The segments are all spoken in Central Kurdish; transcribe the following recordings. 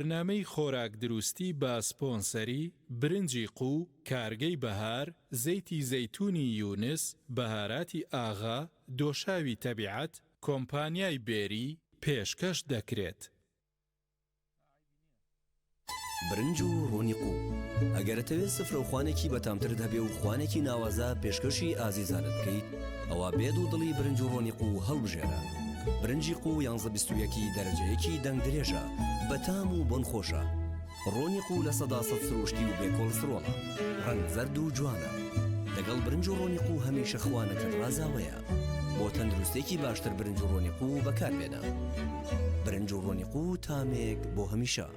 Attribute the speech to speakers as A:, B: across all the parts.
A: بەرنامەی خۆراک دروستی بە سپۆنسەری، برنجی قوو، کارگەی بەهار، زەیتی زەیتونی یونس، بەهاراتی ئاغا، دۆشاوی تەبیعەت، کۆمپانیای بێری، پێشکەش دەکرێت.
B: برنج و ڕۆنی قوو. ئەگەر ئەتەوێت سفرە و خوانێکی بەتامترت هەبێ و خوانێکی ناوازە پێشکەشی ئازیزانت بکەیت، ئەوا بێ دوودڵی برنج و ڕۆنی قوو هەڵبژێرە. برنجی قوو یانزە 21 ی دەرەجە یەکی دەنگ درێژە، بەتام و بۆن خۆشە. ڕۆنی قوو 100% سروشتی و بێ کۆڵسترۆڵە. ڕەنگ زەرد و جوانە. لەگەڵ برنج و ڕۆنی قوو هەمیشە خوانەکەت ڕازاوەیە. بۆ تەندروستێکی باشتر برنج و ڕۆنی قوو بەکاربێنە. برنج و ڕۆنی قوو تامێک بۆ هەمیشە.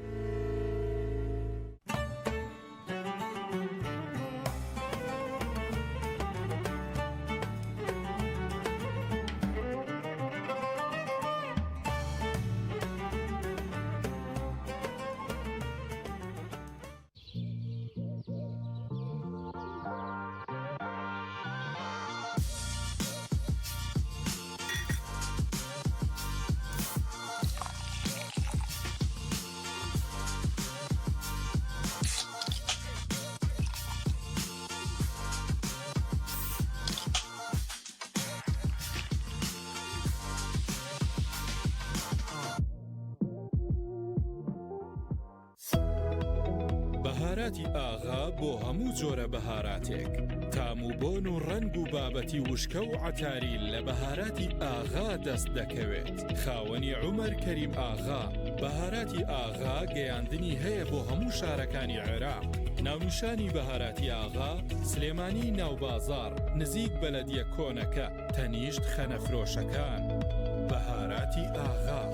A: بەهاراتی ئاغا بۆ هەموو جۆرە بەهاراتێک تام و بۆن و ڕەنگ و بابەتی وشکە و عەتاری لە بەهاراتی ئاغا دەست دەکەوێت خاوەنی عومەر کەریم ئاغا بەهاراتی ئاغا گەیاندنی هەیە بۆ هەموو شارەکانی عێراق ناونیشانی بەهاراتی ئاغا سلێمانی ناوبازاڕ نزیک بەلەدیە کۆنەکە تەنیشت خەنەفرۆشەکان بەهاراتی ئاغا.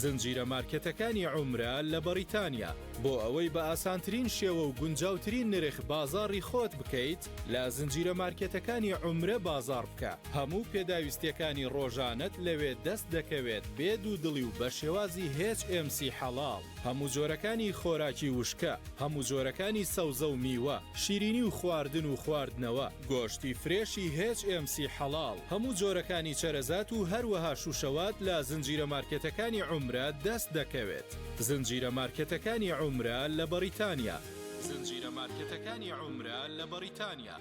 A: زنجیرە مارکێتەکانی عومرە لە بەڕیتانیا، بۆ ئەوەی بە ئاسانترین شێوە و گونجاوترین نرخ بازاڕی خۆت بکەیت، لە زنجیرە مارکێتەکانی عومرە بازاڕ بکە، هەموو پێداویستییەکانی ڕۆژانەت لەوێ دەست دەکەوێت بێ دوودڵی و بە شێوازی HMC حەڵاڵ. هەموو جۆرەکانی خۆراکی وشکە، هەموو جۆرەکانی سەوزە و میوە، شیرینی و خواردن و خواردنەوە، گۆشتی فرێشی HMC حەڵاڵ، هەموو جۆرەکانی چەرەزات و هەروەها شوشەوات لە زنجیرە مارکێتەکانی عومرە دەست دەکەوێت. زنجیرە مارکێتەکانی عومرە لە بەڕیتانیا. زنجیرە مارکێتەکانی عومرە لە بەڕیتانیا.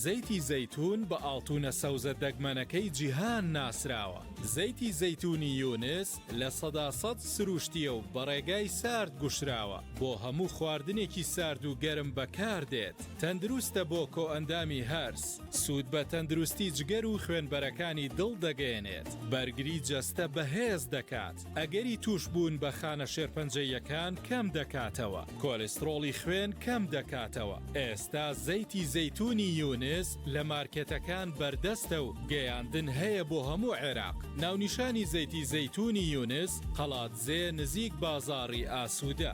A: زەیتی زەیتوون بە ئاڵتوونە سەوزە دەگمەنەکەی جیهان ناسراوە. زەیتی زەیتوونی یونس 100% سروشتییە و بە ڕێگای سارد گوشراوە، بۆ هەموو خواردنێکی سارد و گەرم بەکاردێت. تەندروستە بۆ کۆئەندامی هەرس، سوود بە تەندروستی جگەر و خوێنبەرەکانی دڵ دەگەیەنێت، بەرگری جەستە بەهێز دەکات. ئەگەری تووشبوون بە خانە شێرپەنجەییەکان کەم دەکاتەوە، کۆلێسترۆڵی خوێن کەم دەکاتەوە. ئێستا زەیتی زەیتوونی یونس لە مارکێتەکان بەردەستە و گەیاندن هەیە بۆ هەموو عێراق. ناونیشانی زەیتی زەیتوونی یونس، قەڵادزێ نزیک بازاڕی ئاسوودە.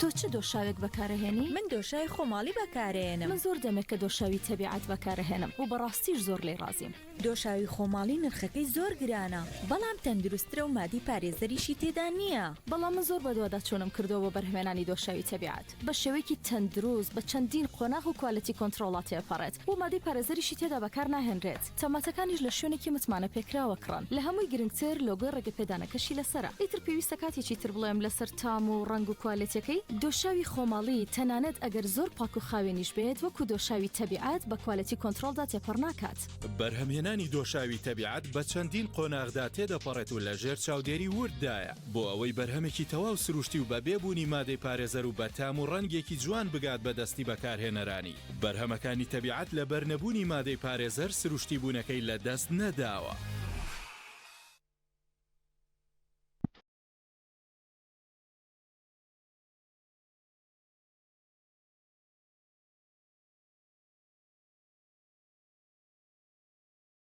C: تۆ چ دۆشاوێک بەکارەهێنی؟
D: من دۆشاوی خۆماڵی بەکارەیەنم.
C: من زۆر دەمێکە دۆشاوی تەبیعەت بەکارەهێنم و بەڕاستیش زۆر لێی ڕازیم.
D: دۆشاوی خۆماڵی نرخەکەی زۆر گرانە، بەڵام تەندروستترە و مادەی پارێزەریشی تێدا نییە.
C: بەڵام من زۆر بەدواداچوونم کردووە بۆ بەرهەمێنانی دۆشاوی تەبیعەت بە شێوەیەکی تەندروست بە چەندین قۆناغ و quality control ا تێپەڕێت و مادەی پارێزەریشی تێدا بەکارناهێنرێت. تەماتەکانیش لە شوێنێکی متمانە پێکراوە کڕان. لە هەمووی گرنگتر لۆگۆی ڕێگەپێدانەکەشی لەسەرە. ئیتر پێویستە کاتێکی تر بڵێم لەسەر تام و ڕەنگ و کوالێتیەکەی؟ دۆشاوی خۆماڵی تەنانەت ئەگەر زۆر پاک و خاوێنیش بێت وەکو دۆشاوی تەبیعەت بە quality control دا تێپەڕ ناکات.
A: بەرهەمهێنانی دۆشاوی تەبیعەت بە چەندین قۆناغدا تێدەپەڕێت و لە ژێر چاودێری ورددایە بۆ ئەوەی بەرهەمێکی تەواو سروشتی و بە بێ بوونی مادەی پارێزەر و بە تام و ڕەنگێکی جوان بگات بە دەستی بەکارهێنەرانی. بەرهەمەکانی تەبیعەت لەبەر نەبوونی مادەی پارێزەر سروشتی بوونەکەی لە دەست نەداوە.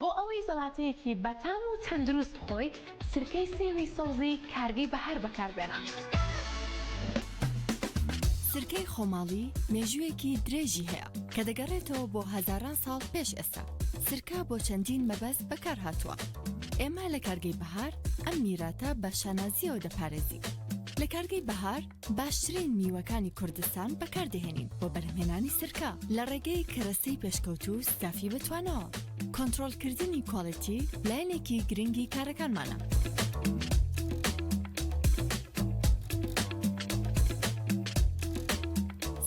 E: بۆ ئەوەی زەڵاتەیەکی بەتام و تەندروست بخۆیت، سرکەی سێوی سەوزی کارگەی بەهار بەکاربێنە.
F: سرکەی خۆماڵی مێژوویەکی درێژی هەیە کە دەگەڕێتەوە بۆ هەزاران ساڵ پێش ئێستا. سرکە بۆ چەندین مەبەست بەکارهاتووە. ئێمە لە کارگەی بەهار ئەم میراتە بە شانازییەوە دەپارێزین. لە کارگەی بەهار باشترین میوەکانی کوردستان بەکاردەهێنین بۆ بەرهەمهێنانی سرکە لە ڕێگەی کەرەستەی پێشکەوتوو و ستافی بەتواناوە. کۆنترۆڵکردنی کوالیتی لایەنێکی گرنگی کارەکانمانە.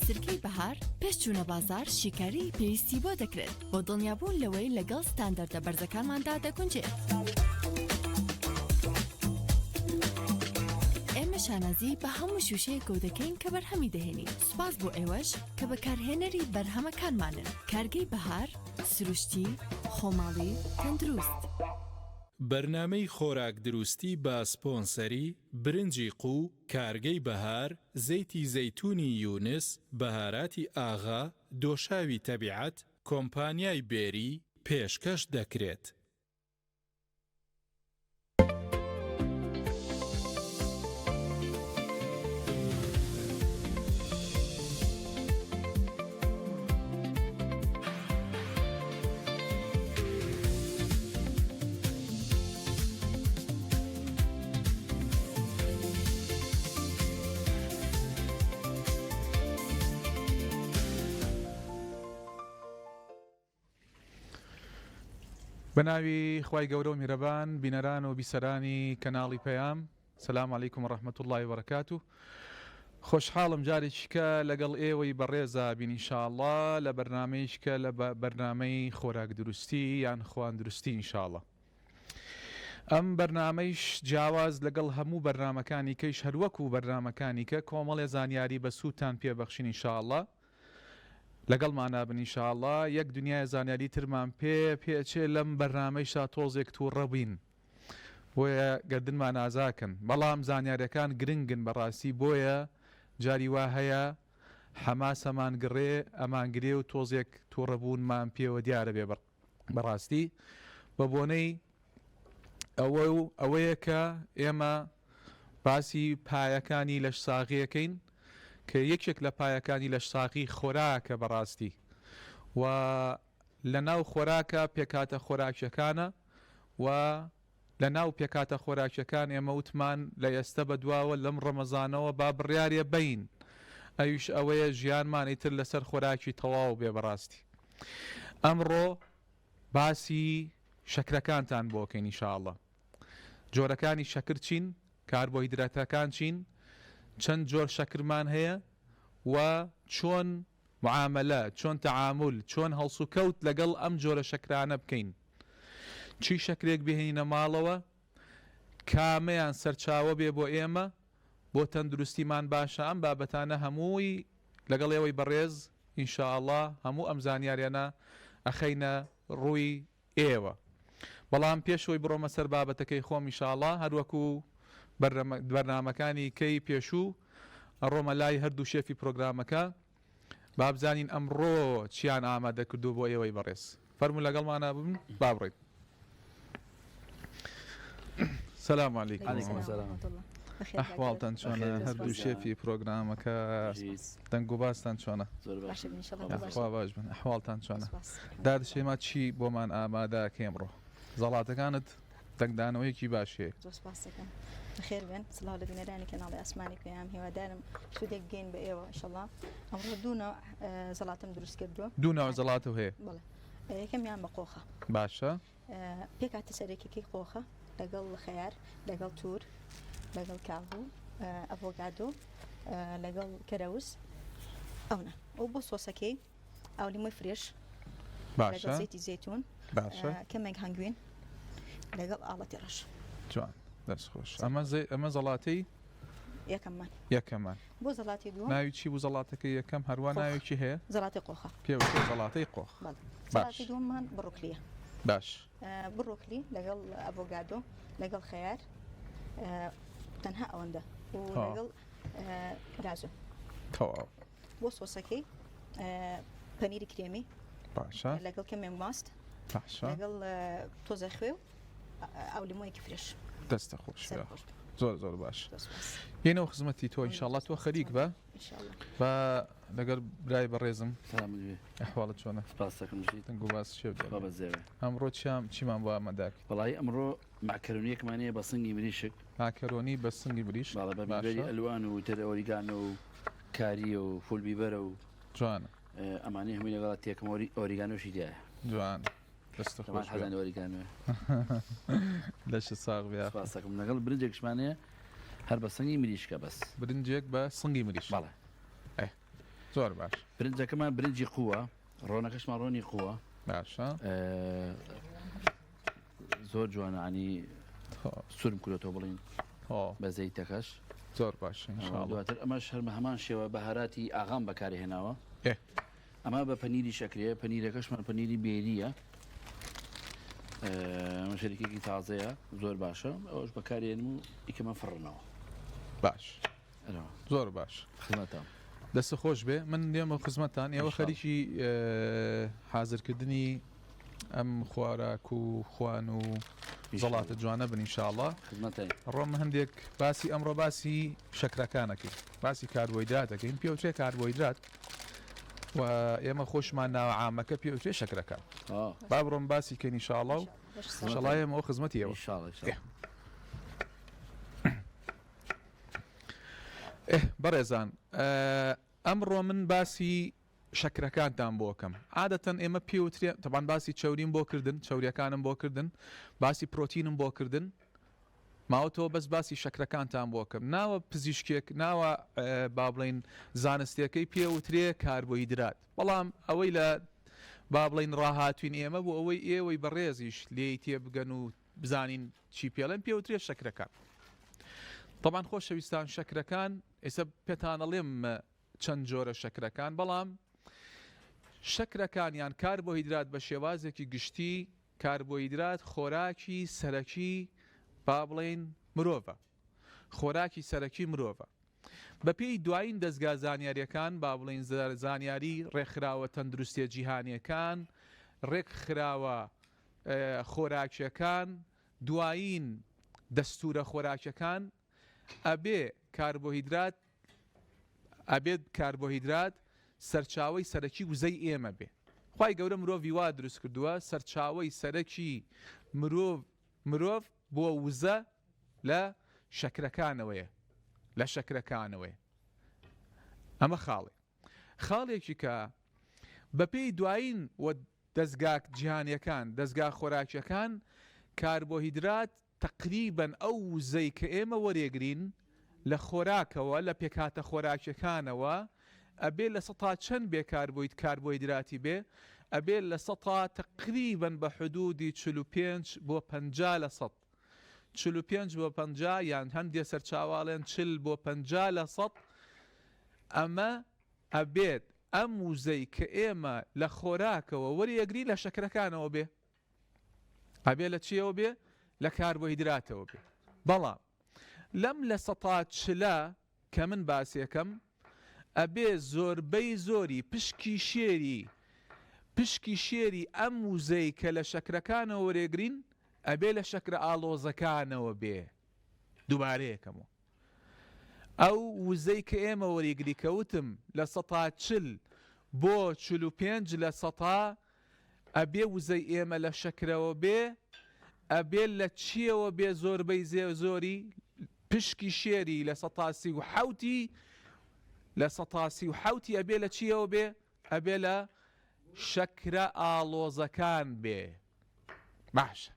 F: سرکەی بەهار پێش چوونە بازاڕ شیکاریی پێویستی بۆ دەکرێت بۆ دڵنیابوون لەوەی لەگەڵ ستاندەردە بەرزەکانماندا دەگونجێت. ئێمە شانازی بە هەموو شووشەیەکەوە دەکەین کە بەرهەمی دەهێنین. سوپاس بۆ ئێوەش کە بەکارهێنەری بەرهەمەکانمانن. کارگەی بەهار، سروشتی، خۆماڵی، تەندروست.
A: بەرنامەی خۆراک دروستی بە سپۆنسەری، برنجی قوو، کارگەی بەهار، زەیتی زەیتونی یونس، بەهاراتی ئاغا، دۆشاوی تەبیعەت، کۆمپانیای بێری، پێشکەش دەکرێت.
G: بە ناوی خوای گەورە و میرەبان بینەران و بیسەرانی کەناڵی پەیام سلام علیکم و رحمة اللە و بەرەکاتو خۆشحاڵم جارێکیکە لەگەڵ ئێوەی بەڕێزا بین ان شاء اللە لە بەرنامەیەکیکە لە بەرنامەی خۆراک دروستی یان خوان دروستی ان شاء اللە ئەم بەرنامەیش جیاواز لەگەڵ هەموو بەرنامەکانی کەیش هەروەکو بەرنامەکانی کە کۆمەڵێ زانیاری بەسوودتان پێ بەخشین ان شاء اللە لەگەڵمانا بن ان شاء اللە یەک دنیای زانیاری ترمان پێ پێچێ لەم بەرنامەیشا تۆزێک توڕە بین بۆیە گەردنمان ئازاکەن بەڵام زانیاریەکان گرنگن بەڕاستی بۆیە جاری وا هەیە حەماسەمان گڕێ ئەمانگرێ و تۆزێک توڕەبوونمان پێوە دیارە بێ بەڕاستی بە بۆنەی ئەوە و ئەوەیە کە ئێمە باسی پایەکانی لەشساغیەکەین کە یەکێک لە پایەکانی لەشساغی خۆراکە بەڕاستی و لە ناو خۆراکە پێکهاتە خۆراکیەکانە و لە ناو پێکهاتە خۆراکیەکان ئێمە وتمان لە ئێستە بە دواوە لەم ڕەمەزانەوە با بڕیارێ بەین ئەویش ئەوەیە ژیانمان ئیتر لەسەر خۆراکی تەواو بێ بەڕاستی ئەمڕۆ باسی شەکرەکانتان بۆ کەین ان شاء اللە جۆرەکانی شەکر چین کاربۆهیدراتەکان چین چەند جۆر شەکرمان هەیە و چۆن معامەلە، چۆن تەعامول، چۆن هەڵسوکەوت لەگەڵ ئەم جۆرە شەکرانە بکەین؟ چی شەکرێک بهێنینە ماڵەوە؟ کامەیان سەرچاوە بێ بۆ ئێمە؟ بۆ تەندروستیمان باشە؟ ئەم بابەتانە هەمووی لەگەڵ ئێوەی بەڕێز ان شاء اللە هەموو ئەم زانیاریانە ئەخەینە ڕووی ئێوە. بەڵام پێش ئەوەی بڕۆمە سەر بابەتەکەی خۆم ئیشاڵا هەر وەکو بەرنامەکانی کەی پێشوو ئەڕۆمە لای هەردوو شێفی پرۆگرامەکە با بزانین ئەمڕۆ چیان ئامادە کردووە بۆ ئێوەی بەڕێز. فەرموو لەگەڵمانا بن با بڕۆین. سلام علیکم.
H: علیکم السلام.
G: ئەحواڵتان چۆنە هەردوو شێفی پرۆگرامەکە دەنگ و باستان چۆنە؟ یاخوا باش بن ئەحواڵتان چۆنە؟ داد شەیما چی بۆمان ئامادە ئەکەی ئەمڕۆ؟ زەڵاتەکانت دەنگدانەوەیەکی باش هەیە.
H: زۆر سپاس دەکەم. بەخێر بێن. سڵاو لە بینەرانی کەناڵی ئاسمانی پەیام. هیوادارم سوودێک بگەین بە ئێوە ئینشەڵا. ئەمڕۆ دوو نەوع زەڵاتەم دروست کردووە.
G: دوو نەوع زەڵاتە هەیە؟
H: بەڵێ. یەکەمیان بە قۆخە.
G: باشە.
H: پێکهاتە سەرەکیەکەی قۆخە لەگەڵ خەیار لەگەڵ تور لەگەڵ کاهو ئەڤۆگادۆ لەگەڵ کەرەوز ئەونا ئەو بۆ سۆسەکەی ئاولیمۆی fresh
G: باشە
H: زەیتی زەیتون
G: باشە
H: کەمێک هەنگوین لەگەڵ ئاڵەتی ڕەش
G: جوان دەست خۆش ئەمە ئەمە زەڵاتەی
H: یەکەممان
G: یەکەمان
H: بۆ زەڵاتی دووەم
G: ناوی چی بوو زەڵاتەکەی یەکەم هەروا ناوێکی هەیە؟
H: زەڵاتی قۆخە.
G: پێ وترێ زەڵاتەی قۆخ.
H: بەڵێ. زەڵاتی دووەممان بڕۆکلییە.
G: باش.
H: بڕۆکلی لەگەڵ ئەڤۆگادۆ لەگەڵ خەیار تەنها ئەوەندە و لەگەڵ گازۆ.
G: تەواو.
H: بۆ سۆسەکەی پەنیری کرێمی.
G: باشە.
H: لەگەڵ کەمێک ماست.
G: باشە.
H: لەگەڵ تۆزە خوێ و ئاولیمۆیەکی fresh.
G: دەستە خۆش زۆر زۆر باش. یەنەوە خزمەتی تۆ ئینشاڵڵا تۆ خەریک بە بە. لەگەر برای بەڕێزم.
I: سلامت بێ.
G: ئەحواڵت چۆنە؟
I: سپاس دەکەم ژیت.
G: دەنگ و باس شێو
I: خوا بەزێوێ.
G: ئەمڕۆ چیام چیمان بۆ ئامادە کرد؟
I: وەڵایی ئەمڕۆ مەعکەرۆنیەکمان هەیە بە سنگی مریشک.
G: ماکەرۆنی بە سنگی مریشک.
I: بەڵێ بە بیبەری ئەلوان و تر ئۆریگانۆ و کاریە و فول بیبەرە و
G: جوانە.
I: ئەمانەی هەمووی لەگەڵا تێکەم ئۆری ئۆریگانۆشی تیایە.
G: جوانە. دەستت خۆش بێ.
I: حەزان ئۆریگانۆیە.
G: لەشت ساغ بێ.
I: سپاس دەکەم. لەگەڵ برنجێکشمان هەیە هەر بە سنگی مریشکە بەس.
G: برنجێک بە سنگی مریشک.
I: بەڵێ.
G: ئێ زۆر باش.
I: برنجەکەمان برنجی قووە، ڕۆنەکەشمان ڕۆنی قووە.
G: باشە.
I: زۆر جوانە عنی سوورم کرۆتەوە بڵین بە زەیتەکەش.
G: زۆر باش ئینشاڵڵا.
I: دواتر ئەمەش هەر بە هەمان شێوە بەهاراتی ئاغام بەکارهێناوە. ئەمە بە پەنیریش ئەکرێ، پەنیرەکەشمان پەنیری بێرییە. ئەمە شەریکێکی تازەیە زۆر باشە ئەوش بەکارێنم و ئیکەمە فڕنەوە.
G: باش زۆر باش
I: خزمەتان
G: دەست خۆش بێ من دێمە خزمەتان ئێوە خەریکی حازرکردنی ئەم خواراک و خوان و زەڵاتە جوانە بن ئینشاءاللە ڕۆم هەندێک باسی ئەمڕۆ باسی شەکرەکانەکەی باسی کاربۆیدرات دەکەین پێوترێ کاربۆیدرات و ئێمە خۆشمان ناوە عامەکە پێوترێ شەکرەکان با بڕۆم باسی کەین ئینشاءاللە و ئینشاءاللە ئێمە ئەو خزمەتی ئێوە بەڕێزان ئەمڕۆ من باسی شەکرەکانتان بۆ کەم عادەتەن ئێمە پێوترێ تەبان باسی چەوریم بۆ کردن چەوریەکانم بۆ کردن باسی پرۆتینم بۆ کردن ماوەتەوە بەس باسی شەکرەکانتان بۆ کەم ناوە پزیشکێک ناوە با بڵین زانستیەکەی پێوترێ کاربۆهیدرات بەڵام ئەوەی لە با بڵین ڕاهاتوین ئێمە بۆ ئەوەی ئێوەی بەڕێزیش لێی تێبگەن و بزانین چی پێڵێن پێوترێ شەکرەکان تەبان خۆشەویستان شەکرەکان ئێستا پێتانەڵێم چەند جۆرە شەکرەکان بەڵام شەکرەکان یان کاربۆهیدرات بە شێوازێکی گشتی کاربۆهیدرات خۆراکی سەرەکی با بڵێین مرۆڤە خۆراکی سەرەکی مرۆڤە بەپێی دوایین دەزگا زانیاریەکان با بڵێین زانیاری ڕێکخراوە تەندروستیە جیهانیەکان ڕێکخراوە خۆراکیەکان دوایین دەستورە خۆراکیەکان ئەبێ کاربۆهیدرات ئەبێت کاربۆهیدرات سەرچاوەی سەرەکی وزەی ئێمە بێ. خوای گەورە مرۆڤی وا دروست کردووە سەرچاوەی سەرەکی مرۆڤ مرۆڤ بۆ وزە لە شەکرەکانەوەیە لە شەکرەکانەوەیە ئەمە خاڵێ خاڵێکی کە بەپێی دوایین و دەزگا جیهانیەکان دەزگا خۆراکیەکان کاربۆهیدرات تەقریبەن ئەو وزەی کە ئێمە وەرێگرین لە خۆراکەوە لە پێکهاتە خۆراکیەکانەوە ئەبێ لە سەتا چەند بێ کاربۆید کاربۆهیدراتی بێ ئەبێ لە سەتا تەقریبەن بە حدودی 45 بۆ 50 لە سەد 45 بۆ 50 یان هەندێ سەرچاوە ئەڵێن 40 بۆ 50 لە سەد ئەمە ئەبێت ئەم وزەی کە ئێمە لە خۆراکەوە وەریەگرین لە شەکرەکانەوە بێ ئەبێ لە چیەوە بێ؟ لە کاربۆهیدراتەوە بێ. بەڵام لەم لە سەتا چلە کە من باسێکەم ئەبێ زۆربەی زۆری پشکی شێری پشکی شێری ئەم وزەی کە لە شەکرەکانەوە وەرێگرین ئەبێ لە شەکرە ئاڵۆزەکانەوە بێ. دووبارەیەکەمەوە ئەو وزەی کە ئێمە وەریگری کە وتم لە سەتا 40 بۆ 45 لە سەتا ئەبێ وزەی ئێمە لە شەکرەوە بێ ئەبێ لە چیەوە بێ زۆربەی زێ زۆری پشکی شێری لە سەتا 37ی لە سەتا 37ی ئەبێ لە چیەوە بێ ئەبێ لە شەکرە ئاڵۆزەکان بێ باشە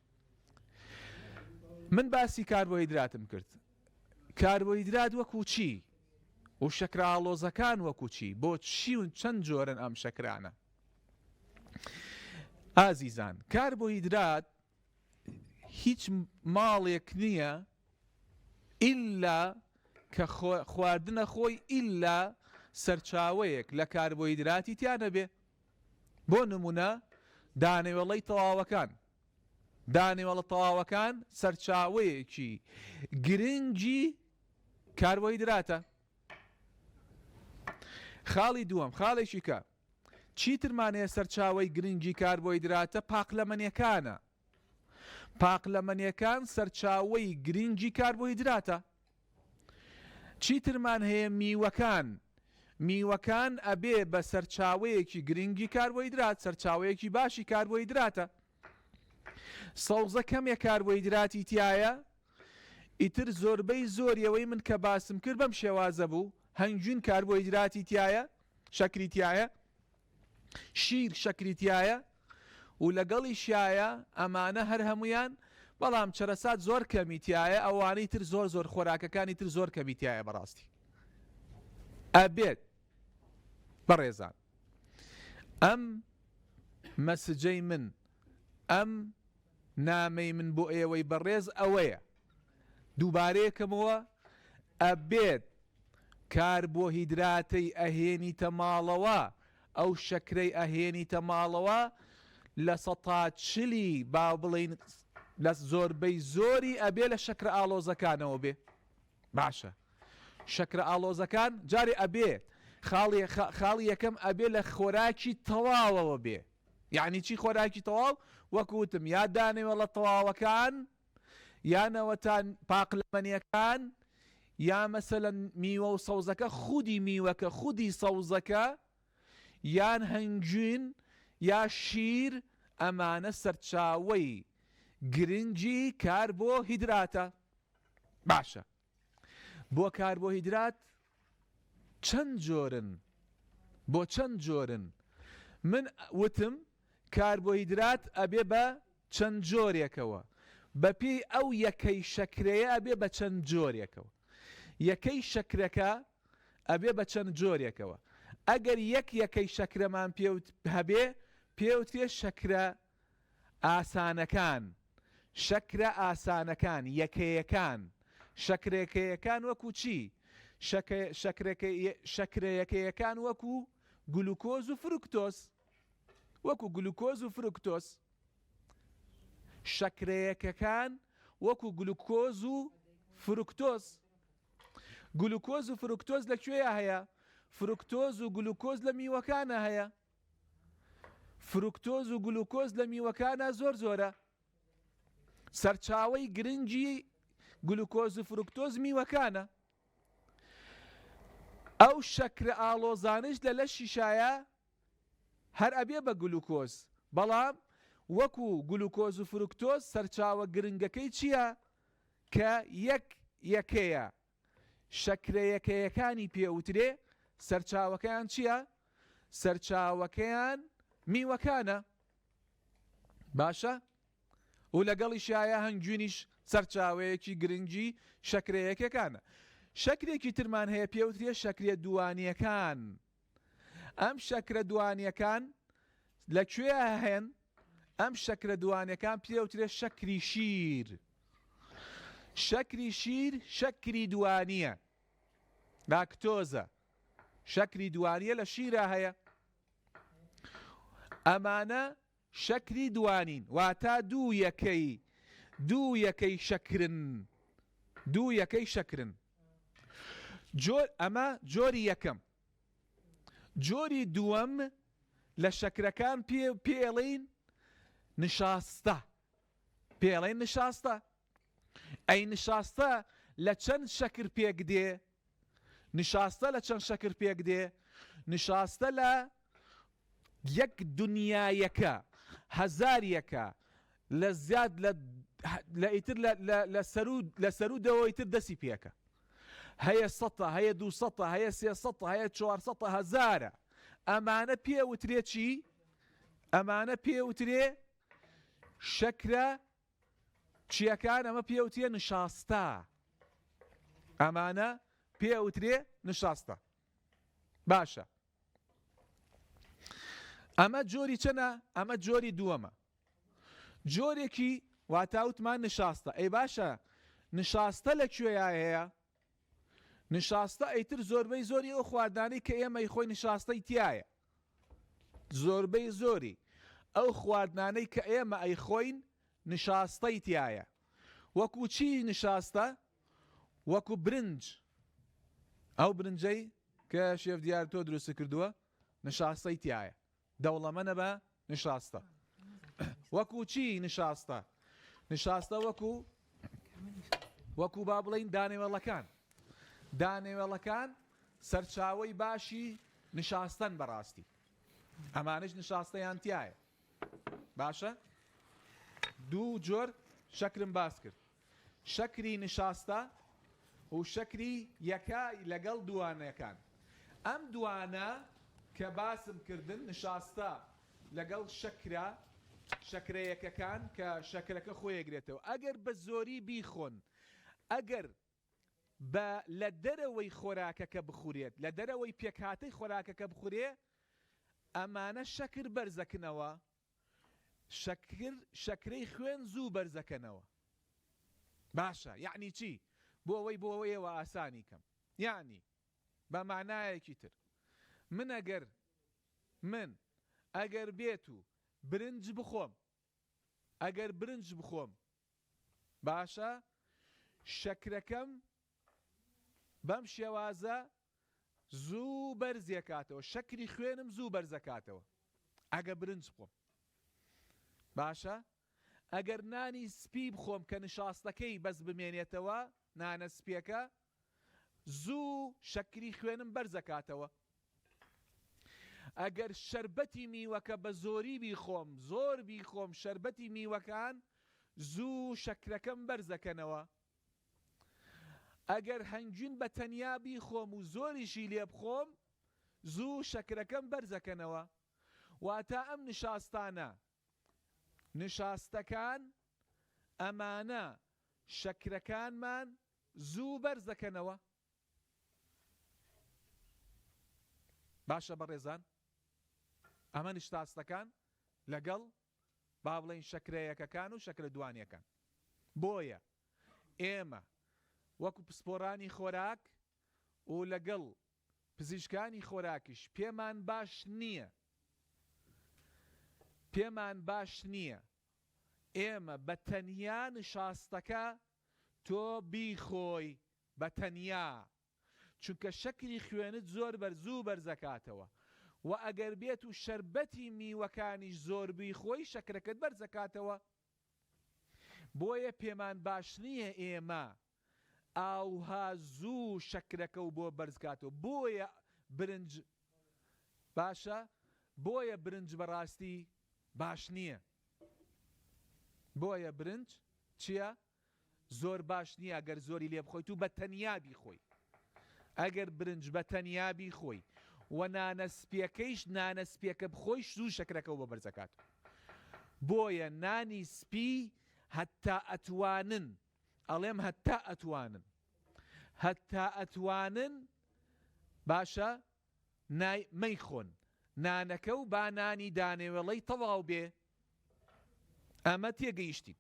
G: من باسی کاربۆهیدراتم کرد کاربۆهیدرات وەکو چی و شەکرە ئاڵۆزەکان وەکو چی بۆ چی و چەند جۆرن ئەم شەکرانە ئازیزان کاربۆهیدرات هیچ ماڵێک نییە ئیلا کە خواردنە خۆی ئیلا سەرچاوەیەک لە کاربۆهیدراتی تیا نەبێ بۆ نمونە دانەوێڵەی تەواوەکان دانەوێڵە تەواوەکان سەرچاوەیەکی گرنگی کاربۆهیدراتە خاڵی دووەم خاڵێکی کە چیترمان هەیە سەرچاوەی گرنگی کاربۆهیدراتە پاقلەمەنیەکانە. پاقلەمەنیەکان سەرچاوەی گرنگی کاربۆهیدراتە. چیترمان هەیە میوەکان. میوەکان ئەبێ بە سەرچاوەیەکی گرنگی کاربۆهیدرات، سەرچاوەیەکی باشی کاربۆهیدراتە. سەوزە کەمێ کاربۆهیدراتی تیایە، ئیتر زۆربەی زۆری ئەوەی من کە باسم کرد بەم شێوازە بوو، هەنگوین کاربۆهیدراتی تیایە، شەکری تیایە، شیر شەکری تیایە و لەگەڵیشیایە ئەمانە هەر هەموویان، بەڵام چەرەسات زۆر کەمی تیایە، ئەوانەی تر زۆر زۆر خۆراکەکانی تر زۆر کەمی تیایە بەڕاستی ئەبێت بەڕێزان ئەم مەسجەی من ئەم نامەی من بۆ ئێوەی بەڕێز ئەوەیە دووبارەیەکەمەوە ئەبێت کاربۆهیدراتەی ئەهێنیتە ماڵەوە ئەو شەکرەی ئەهێنیتە ماڵەوە لە سەتا چلی با بڵێین لە زۆربەی زۆری ئەبێ لە شەکرە ئاڵۆزەکانەوە بێ باشە شەکرە ئاڵۆزەکان جارێ ئەبێ خاڵی خاڵی یەکەم ئەبێ لە خۆراکی تەواوەوە بێ یعنی چی خۆراکی تەواو وەکو وتم یا دانەوێڵە تەواوەکان یا نەوەتا پاقلەمەنیەکان یا مەسەلەن میوە و سەوزەکە خودی میوەکە خودی سەوزەکە یان هەنگوین یا شیر ئەمانە سەرچاوەی گرنگی کاربۆهیدراتە باشە بۆ کاربۆهیدرات چەند جۆرن بۆ چەند جۆرن من وتم کاربۆهیدرات ئەبێ بە چەند جۆرێکەوە بەپێی ئەو یەکەی شەکرەیە ئەبێ بە چەند جۆرێکەوە یەکەی شەکرەکە ئەبێ بە چەند جۆرێکەوە ئەگەر یەک یەکەی شەکرەمان پێ هەبێ پێوترێ شەکرە ئاسانەکان، شەکرە ئاسانەکان، یەکەیەکان، شەکرەیەکەیەکان وەکو چی؟ شەکرەیەکەیەکان وەکو گلوکۆز و فروکتۆز، وەکو گلوکۆز و فروکتۆز. شەکرەیەکەکان وەکو گلوکۆز و فروکتۆز. گلوکۆز و فروکتۆز لە کوێیا هەیە؟ فروکتۆز و گلوکۆز لە میوەکانە هەیە. فروکتۆز و گلوکۆز لە میوەکانا زۆر زۆرە. سەرچاوەی گرنگی گلوکۆز و فروکتۆز میوەکانە. ئەو شەکرە ئاڵۆزانەیش لە لەشیشایە هەر ئەبێ بە گلوکۆز، بەڵام وەکو گلوکۆز و فروکتۆز سەرچاوە گرنگەکەی چییە کە یەک یەکەیە شەکرە یەکەیەکانی پێ وترێ سەرچاوەکەیان چییە؟ سەرچاوەکەیان میوەکانە باشە و لەگەڵیشایە هەنگوینیش سەرچاوەیەکی گرنگی شەکرە یەکەکانە شەکرێکی ترمان هەیە پێوترێ شەکرە دووانیەکان ئەم شەکرە دوانیەکان لە کوێ هەن؟ ئەم شەکرە دوانیەکان پێوترێ شەکری شیر. شەکری شیر شەکری دوانیە، لاکتۆزە، شەکری دوانیە لە شیرا هەیە. ئەمانە شەکری دوانین واتا دوو یەکەی دوو یەکەی شەکرن دوو یەکەی شەکرن جۆر ئەمە جۆری یەکەم جۆری دووەم لە شەکرەکان پێ پێڵین نشاستە پێڵێن نشاستە ئەی نشاستە لە چەند شەکر پێک دێ نشاستە لە چەند شەکر پێک دێ؟ نشاستە لە یەک دنیایەکە، هەزاریەکە، لە زیاد لە لە ئیتر لە لە لە سەروو لە سەروو دەوە ئیتر دەسی پێکە. هەیە سەتە، هەیە دووسەتە، هەیە سێسەتە، هەیە چوارسەتە، هەزارە. ئەمانە پێ وترێ چی؟ ئەمانە پێ وترێ شەکرە چیەکان ئەمە پێوترێ نشاستە ئەمانە پێوترێ نشاستە باشە ئەمە جۆری چەنە ئەمە جۆری دووەمە جۆرێکی واتاوتمان نشاستە ئەی باشە نشاستە لە کوێیا هەیە نشاستە ئەیتر زۆربەی زۆری ئەو خواردانەی کە ئێمە ئەیخۆین نشاستەی تیایە زۆربەی زۆری ئەو خواردنانەی کە ئێمە ئەیخۆین نشاستەی تیایە وەکو چی نشاستە وەکو برنج ئەو برنجەی کە شێف دیار تۆ دروست کردووە نشاستەی تیایە دەوڵەمەنە بە نشاستە وەکو چی نشاستە نشاستە وەکو وەکو با بڵین دانەوێڵەکان دانەوێڵەکان. سەرچاوەی باشی نشاستەن بەڕاستی ئەمانەش نشاستەیان تایە باشە دوو جۆر شەکرم باس کرد شەکری نشاستە و شەکری یەکە لەگەڵ دووانەکان ئەم دوانە کە باسم کردن نشاستە لەگەڵ شەکرە شەکرە یەکەکان کە شەکرەکە خۆیەگرێتەوە ئەگەر بە زۆری بیخۆن ئەگەر بە لە دەرەوەی خۆراکەکە بخورێت لە دەرەوەی پێکهاتەی خۆراکەکە بخورێ ئەمانە شەکر بەرزەکنەوە شەکر شەکرەی خوێن زوو بەرزەکەنەوە باشە یەعنی چی بۆ ئەوەی بۆ ئێوە ئاسانی کەم یەعنی بە مانایەکی تر من ئەگەر من ئەگەر بێت و برنج بخۆم ئەگەر برنج بخۆم باشە شەکرەکەم بەم شێوازە زوو بەرزیەکاتەوە شەکری خوێنم زوو بەرزەکاتەوە ئەگە برنج بخۆم باشە ئەگەر نانی سپی بخۆم کە نشاستەکەی بەس بمێنێتەوە نانە سپیەکە زوو شەکری خوێنم بەرزەکاتەوە ئەگەر شەربەتی میوەکە بە زۆری بیخۆم زۆر بیخۆم شەربەتی میوەکان زوو شەکرەکەم بەرزەکەنەوە ئەگەر هەنگوین بە تەنیا بیخۆم و زۆریشی لێ بخۆم زوو شەکرەکەم بەرزەکەنەوە واتا ئەم نشاستانە نشاستەکان ئەمانە شەکرەکانمان زوو بەرزەکەنەوە باشە بەڕێزان ئەمە نشتاستەکان لەگەڵ با بڵێین شەکرە یەکەکان و شەکرە دوانیەکان بۆیە ئێمە وەکو پسپۆرانی خۆراک و لەگەڵ پزیشکانی خۆراکیش پێمان باش نییە پێمان باش نییە ئێمە بە تەنیا نشاستەکە تۆ بیخۆی بە تەنیا چونکە شەکری خوێنت زۆر بەر زوو بەرزەکاتەوە وە ئەگەر بێت و شەربەتی میوەکانیش زۆر بیخۆی شەکرەکەت بەرزەکاتەوە بۆیە پێمان باش نیە ئێمە ئاوها زوو شەکرەکەو بۆ بەرزکاتەوە بۆیە برنج باشە بۆیە برنج بەڕاستی باش نیە بۆیە برنج چیە زۆر باش نیە گەر زۆری لێ بخۆیت و بە تەنیا بیخۆی ئەگەر برنج بە تەنیا بیخۆی و نانە سپیەکەیش نانە سپیەکە بخۆیش زوو شەکرەکەو بۆ بەرزەکات بۆیە نانی سپی هەتا ئەتوانن ئەڵێم هەتا ئەتوانن هەتا ئەتوانن باشە نای مەیخۆن نانەکە و با نانی دانەوێڵەی تەواو بێ ئەمە تێگەیشتین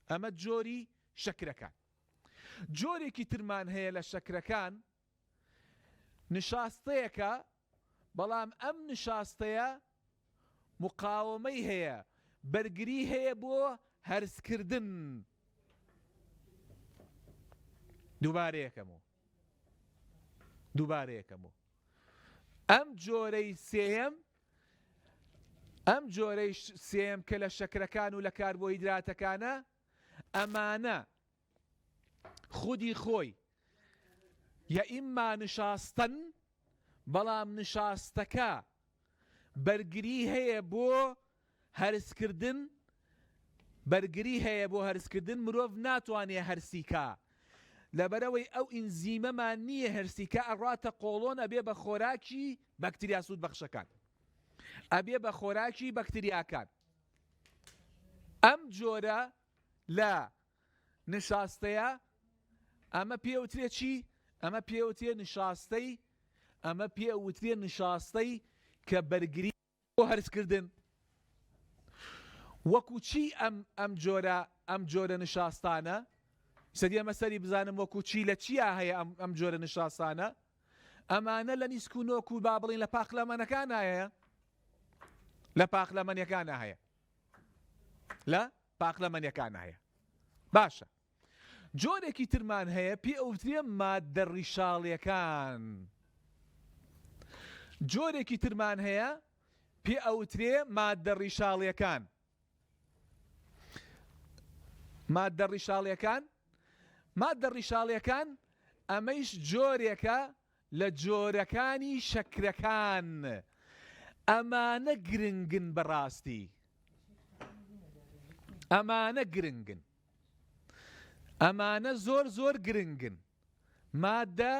G: ئەمە جۆری شەکرەکان جۆرێکی ترمان هەیە لە شەکرەکان نشاستەیەکە بەڵام ئەم نشاستەیە مقاومەی هەیە بەرگری هەیە بۆ هەرسکردن دووبارەیەکەمەوە دووبارەیەکەمەوە ئەم جۆرەی سێیەم ئەم جۆرەی سێیەم کە لە شەکرەکان و لە کاربۆهیدراتەکانە ئەمانە خودی خۆی یە ئیمما نشاستەن بەڵام نشاستەکە بەرگری هەیە بۆ هەرسکردن بەرگری هەیە بۆ هەرسکردن مرۆڤ ناتوانێ هەرسی کا لەبەرئەوەی ئەو ئینزیمەمان نییە هەرسی کا ئەڕاتە قۆڵۆن ئەبێ بە خۆراکی بەکتریا سوود بەخشەکان ئەبێ بە خۆراکی بەکتریاکان ئەم جۆرە لە نشاستەیە ئەمە پێوترێ چی ئەمە پێوترێ نشاستەی ئەمە پێوترێ نشاستەی کە بەرگری بۆ هەرسکردن وەکو چی ئەم ئەم جۆرە ئەم جۆرە نشاستانە سەری ئەمە سەری بزانم وەکو چی لە چیا هەیە ئەم ئەم جۆرە نشاستانە ئەمانە لە نیسک و نۆک و با بڵین لە پاقلەمەنەکان هەیە لە پاقلەمەنیەکانە هەیە لە پاقلەمەنیەکان هەیە باشە جۆرێکی ترمان هەیە پێ ئەوترێ ماددە ڕیشاڵیەکان. جۆرێکی ترمان هەیە پێ ئەوترێ ماددە ڕیشاڵیەکان. ماددە ڕیشاڵیەکان ماددە ڕیشاڵیەکان ئەمەیش جۆرێکە. لە جۆرەکانی شەکرەکان. ئەمانە گرنگن بەڕاستی. ئەمانە گرنگن. ئەمانە زۆر زۆر گرنگن. مادە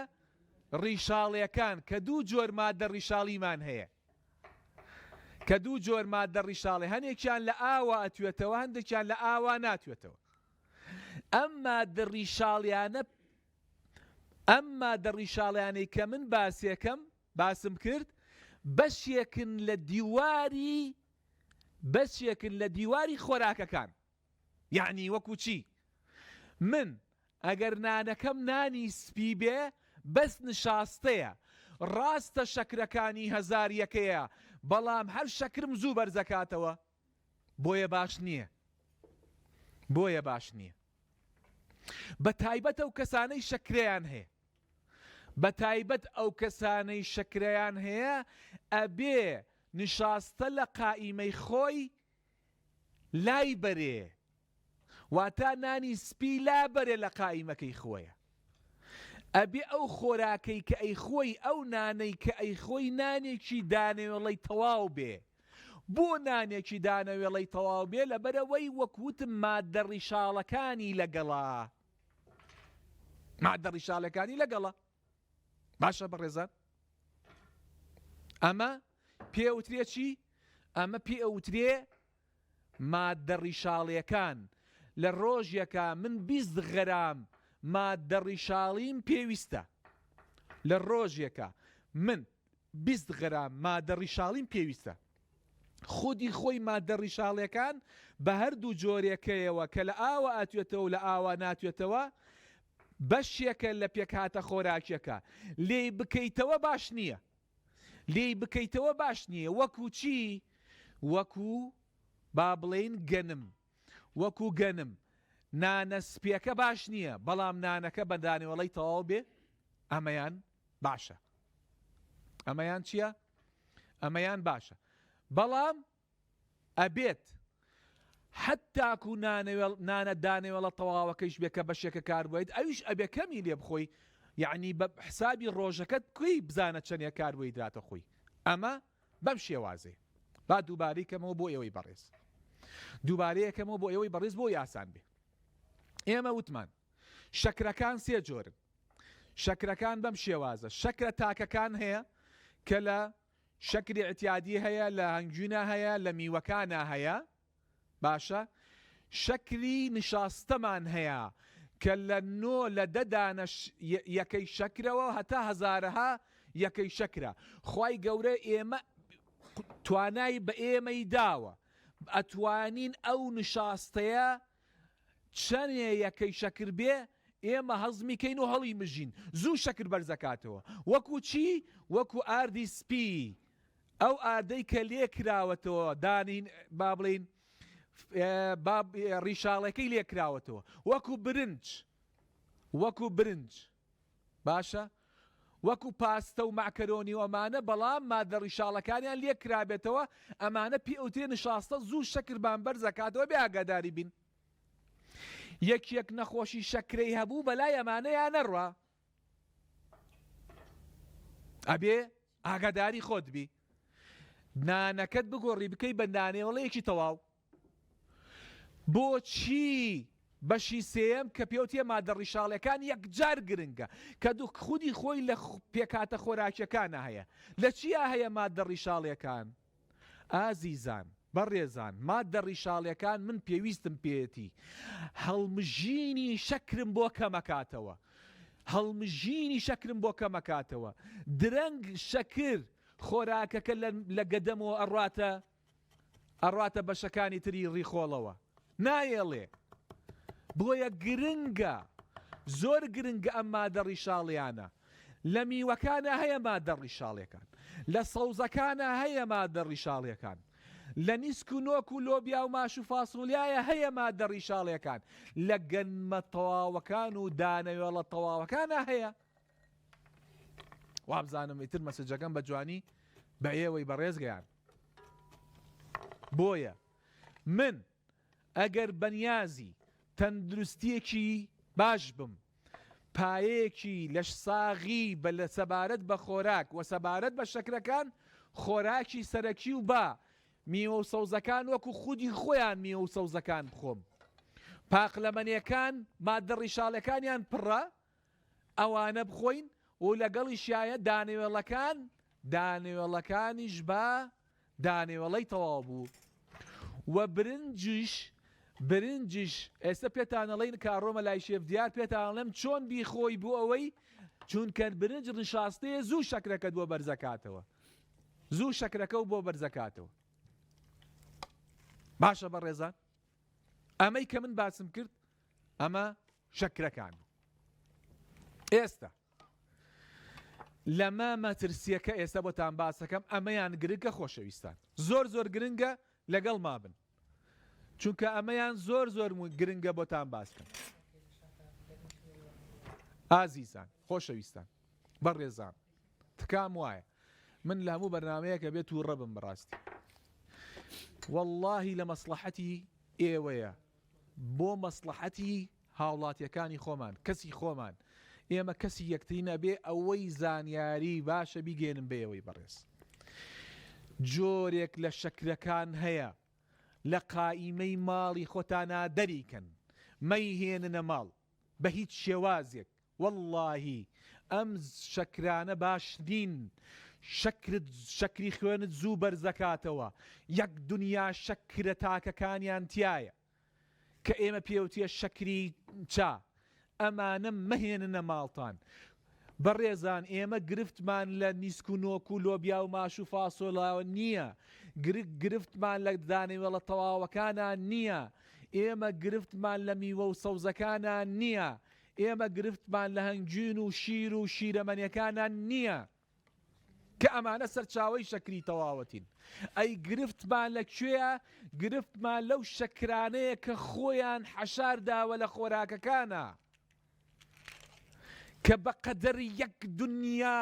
G: ڕیشاڵیەکان کە دوو جۆر مادە ڕیشاڵیمان هەیە. کە دوو جۆر مادە ڕیشاڵی هەنێکیان لە ئاوا ئەتوێتەوە هەندێکیان لە ئاوا ناتوێتەوە. ئەم مادە ڕیشاڵیانە ئەم مادە ڕیشاڵیانەی کە من باسێکەم باسم کرد بەشێکن لە دیواری بەشێکن لە دیواری خۆراکەکان یەعنی وەکو چی؟ من ئەگەر نانەکەم نانی سپی بێ بەس نشاستەیە ڕاستە شەکرەکانی هەزاریەکەیە بەڵام هەر شەکرم زوو بەرزەکاتەوە بۆیە باش نییە بۆیە باش نییە بە تایبەت ئەو کەسانەی شەکرەیان هەیە بە تایبەت ئەو کەسانەی شەکرەیان هەیە ئەبێ نشاستە لە قائیمەی خۆی لای بەرێ واتا نانی سپی لابەرێ لە قائیمەکەی خۆیە ئەبێ ئەو خۆراکەی کە ئەیخۆی ئەو نانەی کە ئەیخۆی نانێکی دانەوێڵەی تەواو بێ بۆ نانێکی دانەوێڵەی تەواو بێ لەبەرئەوەی وەک وتم ماددە ڕیشاڵەکانی لەگەڵە ماددە ڕیشاڵەکانی لەگەڵە باشە بەڕێزان ئەمە پێوترێ چی ئەمە پێ ئەوترێ ماددە ڕیشاڵیەکان لە ڕۆژێکا من 20 غەرام ماددە ڕیشاڵیم پێویستە لە ڕۆژێکا من 20 غەرام مادە ڕیشاڵیم پێویستە خودی خۆی ماددە ڕیشاڵیەکان بە هەردوو جۆرێکەیەوە کە لە ئاوە ئەتوێتەوە و لە ئاوا ناتوێتەوە بەشێکە لە پێکهاتە خۆراکیەکە لێی بکەیتەوە باش نییە لێی بکەیتەوە باش نییە وەکو چی وەکو با بڵێین گەنم وەکو گەنم نانە سپیەکە باش نییە بەڵام نانەکە بە دانەوێڵەی تەواو بێ ئەمەیان باشە ئەمەیان چییە؟ ئەمەیان باشە بەڵام ئەبێت حتاکو نانەوێڵ نانە دانەوێڵە تەواوەکەیش بێ کە بەشێکە کاربۆیت ئەویش ئەبێ کەمی لێ بخۆی یعنی بە حسابی ڕۆژەکەت بکەی بزانە چەندێ کاربۆیدراتە خۆی ئەمە بەم شێوازەیە با دووبارەی کەمەوە بۆ ئێوەی بەڕێز دووبارەیەکەمەوە بۆ ئێوەی بەڕێز بۆ یاسان بێ ئێمە وتمان شەکرەکان سێ جۆرن شەکرەکان بەم شێوازە شەکرە تاکەکان هەیە کە لە شەکری ئیعتیادی هەیە لە هەنگوینە هەیە لە میوەکانە هەیە باشە شەکری نشاستەمان هەیە کە لە نۆ لە دە دانە یەکەی شەکرەوە هەتا هەزارەها یەکەی شەکرە خوای گەورە ئێمە توانای بە ئێمەی داوە ئەتوانین ئەو نشاستەیە چەنێ یەکەی شەکر بێ ئێمە هەزمی کەین و هەڵی مژین زوو شەکر بەرزەکاتەوە وەکو چی وەکو ئاردی سپی ئەو ئاردەی کە لێ کراوەتەوە دانین با بڵێین با ڕیشاڵەکەی لێ کراوەتەوە وەکو برنج وەکو برنج باشە وەکو پاستە و مەعکەرۆنی و ئەمانە بەڵام مادە ڕیشاڵەکانیان لێ کرابێتەوە ئەمانە پێ ئەوترێ نشاستە زوو شەکرمان بەرز ئەکاتەوە بێ ئاگاداری بین یەکێک نەخۆشی شەکرەی هەبوو بەلای ئەمانەیا نەڕوا ئەبێ ئاگاداری خۆت بی نانەکەت بگۆڕی بکەی بە نانێوەڵەیەکی تەواو بۆچی بەشی سێیەم کە پێوتیە مادە ڕیشاڵیەکان یەکجار گرنگە کە خودی خۆی لە پێکهاتە خۆراکیەکانا هەیە لە چیا هەیە مادە ڕیشاڵیەکان ئازیزان بەڕێزان مادە ڕیشاڵیەکان من پێویستم پێیەتی هەڵمژینی شەکرم بۆ کەمەکاتەوە هەڵمژینی شەکرم بۆ کەمەکاتەوە درەنگ شەکر خۆراکەکە لە گەدەمەوە ئەڕاتە ئەڕاتە بەشەکانی تری ڕیخۆڵەوە نایەڵێ بۆیە گرنگە زۆر گرنگە ئەم مادە ڕیشاڵیانە لە میوەکانە هەیە مادە ڕیشاڵیەکان لە سەوزەکانە هەیە مادە ڕیشاڵیەکان لە نیسک و نۆک و لۆبیا و ماش و فاسۆلیایە هەیە مادە ڕیشاڵیەکان لە گەنمە تەواوەکان و دانەوێڵە تەواوەکانە هەیە وابزانم ئیتر مەسجەکەم بە جوانی بە ئێوەی بەڕێز گەیان بۆیە من ئەگەر بەنیازی تەندروستیەکی باش بم.
J: پایەیەکی لەشساغی بە لە سەبارەت بە خۆراک وە سەبارەت بە شەکرەکان خۆراکی سەرەکی و با میوە و سەوزەکان وەکو خودی خۆیان میوە و سەوزەکان بخۆم پاقلەمەنیەکان ماددە ڕیشاڵەکانیان پڕە ئەوانە بخۆین و لەگەڵیشیایە دانەوێڵەکان دانەوێڵەکانیش با دانەوێڵەی تەواو بوو و برنجیش برنجیش ئێستا پێتان ئەڵێین کە ئەڕۆمە لای شێف دیار پێتان ئەڵێم چۆن بیخۆی بۆ ئەوەی چونکە برنج ڕیشاستەیە زوو شەکرەکەت بۆ بەرزەکاتەوە زوو شەکرەکە و بۆ بەرزەکاتەوە باشە بەڕێزان ئەمەی کە من باسم کرد ئەمە شەکرەکان بوو ئێستا لەمە مەترسیەکە ئێستا بۆتان باسەکەم ئەمەیان گرنگە خۆشەویستان زۆر زۆر گرنگە لەگەڵ مابن چونکە ئەمەیان زۆر زۆر گرنگە بۆتان باسکەم ئازیزان خۆشەویستان بەڕێزان تکام وایە من لە هەموو بەرنمەیەکە بێت و ڕەبم بەڕاستی واللهی لە مەسلحەتی ئێوەیە بۆ مەسڵەحەتی هاوڵاتیەکانی خۆمان، کەسی خۆمان، ئێمە کەسی یەکترین ئەبێ ئەوەی زانیاری باشە بیگەیەنم بە ئێوەی بەڕێز. جۆرێک لە شەکرەکان هەیە لە قائیمەی ماڵی خۆتانا دەریکەن مەیهێننە ماڵ بە هیچ شێوازێک وەڵاهی ئەم شەکرانە باش نین شەکرت شەکری خوێنت زوو بەرزەکاتەوە یەک دنیا شەکرە تاکەکانیان تیایە کە ئێمە پێوتیە شەکری چا ئەمانە مەهێننە ماڵتان بەڕێزان ئێمە گرفتمان لە نیسک و نۆک و لۆبیا و ماش و فاسۆلاوە نییە گرک گرفتمان لە دانەوێڵە تەواوەکانە نییە ئێمە گرفتمان لە میوە و سەوزەکانە نییە ئێمە گرفتمان لە هەنگوین و شیر و شیرەمەنیەکانا نییە کە ئەمانە سەرچاوەی شەکری تەواوەتین. ئەی گرفتمان لە کوێیە؟ گرفتمان لەو شەکرانەیە کە خۆیان حەشار داوە لە خۆراکەکانا کە بە قەدەر یەک دنیا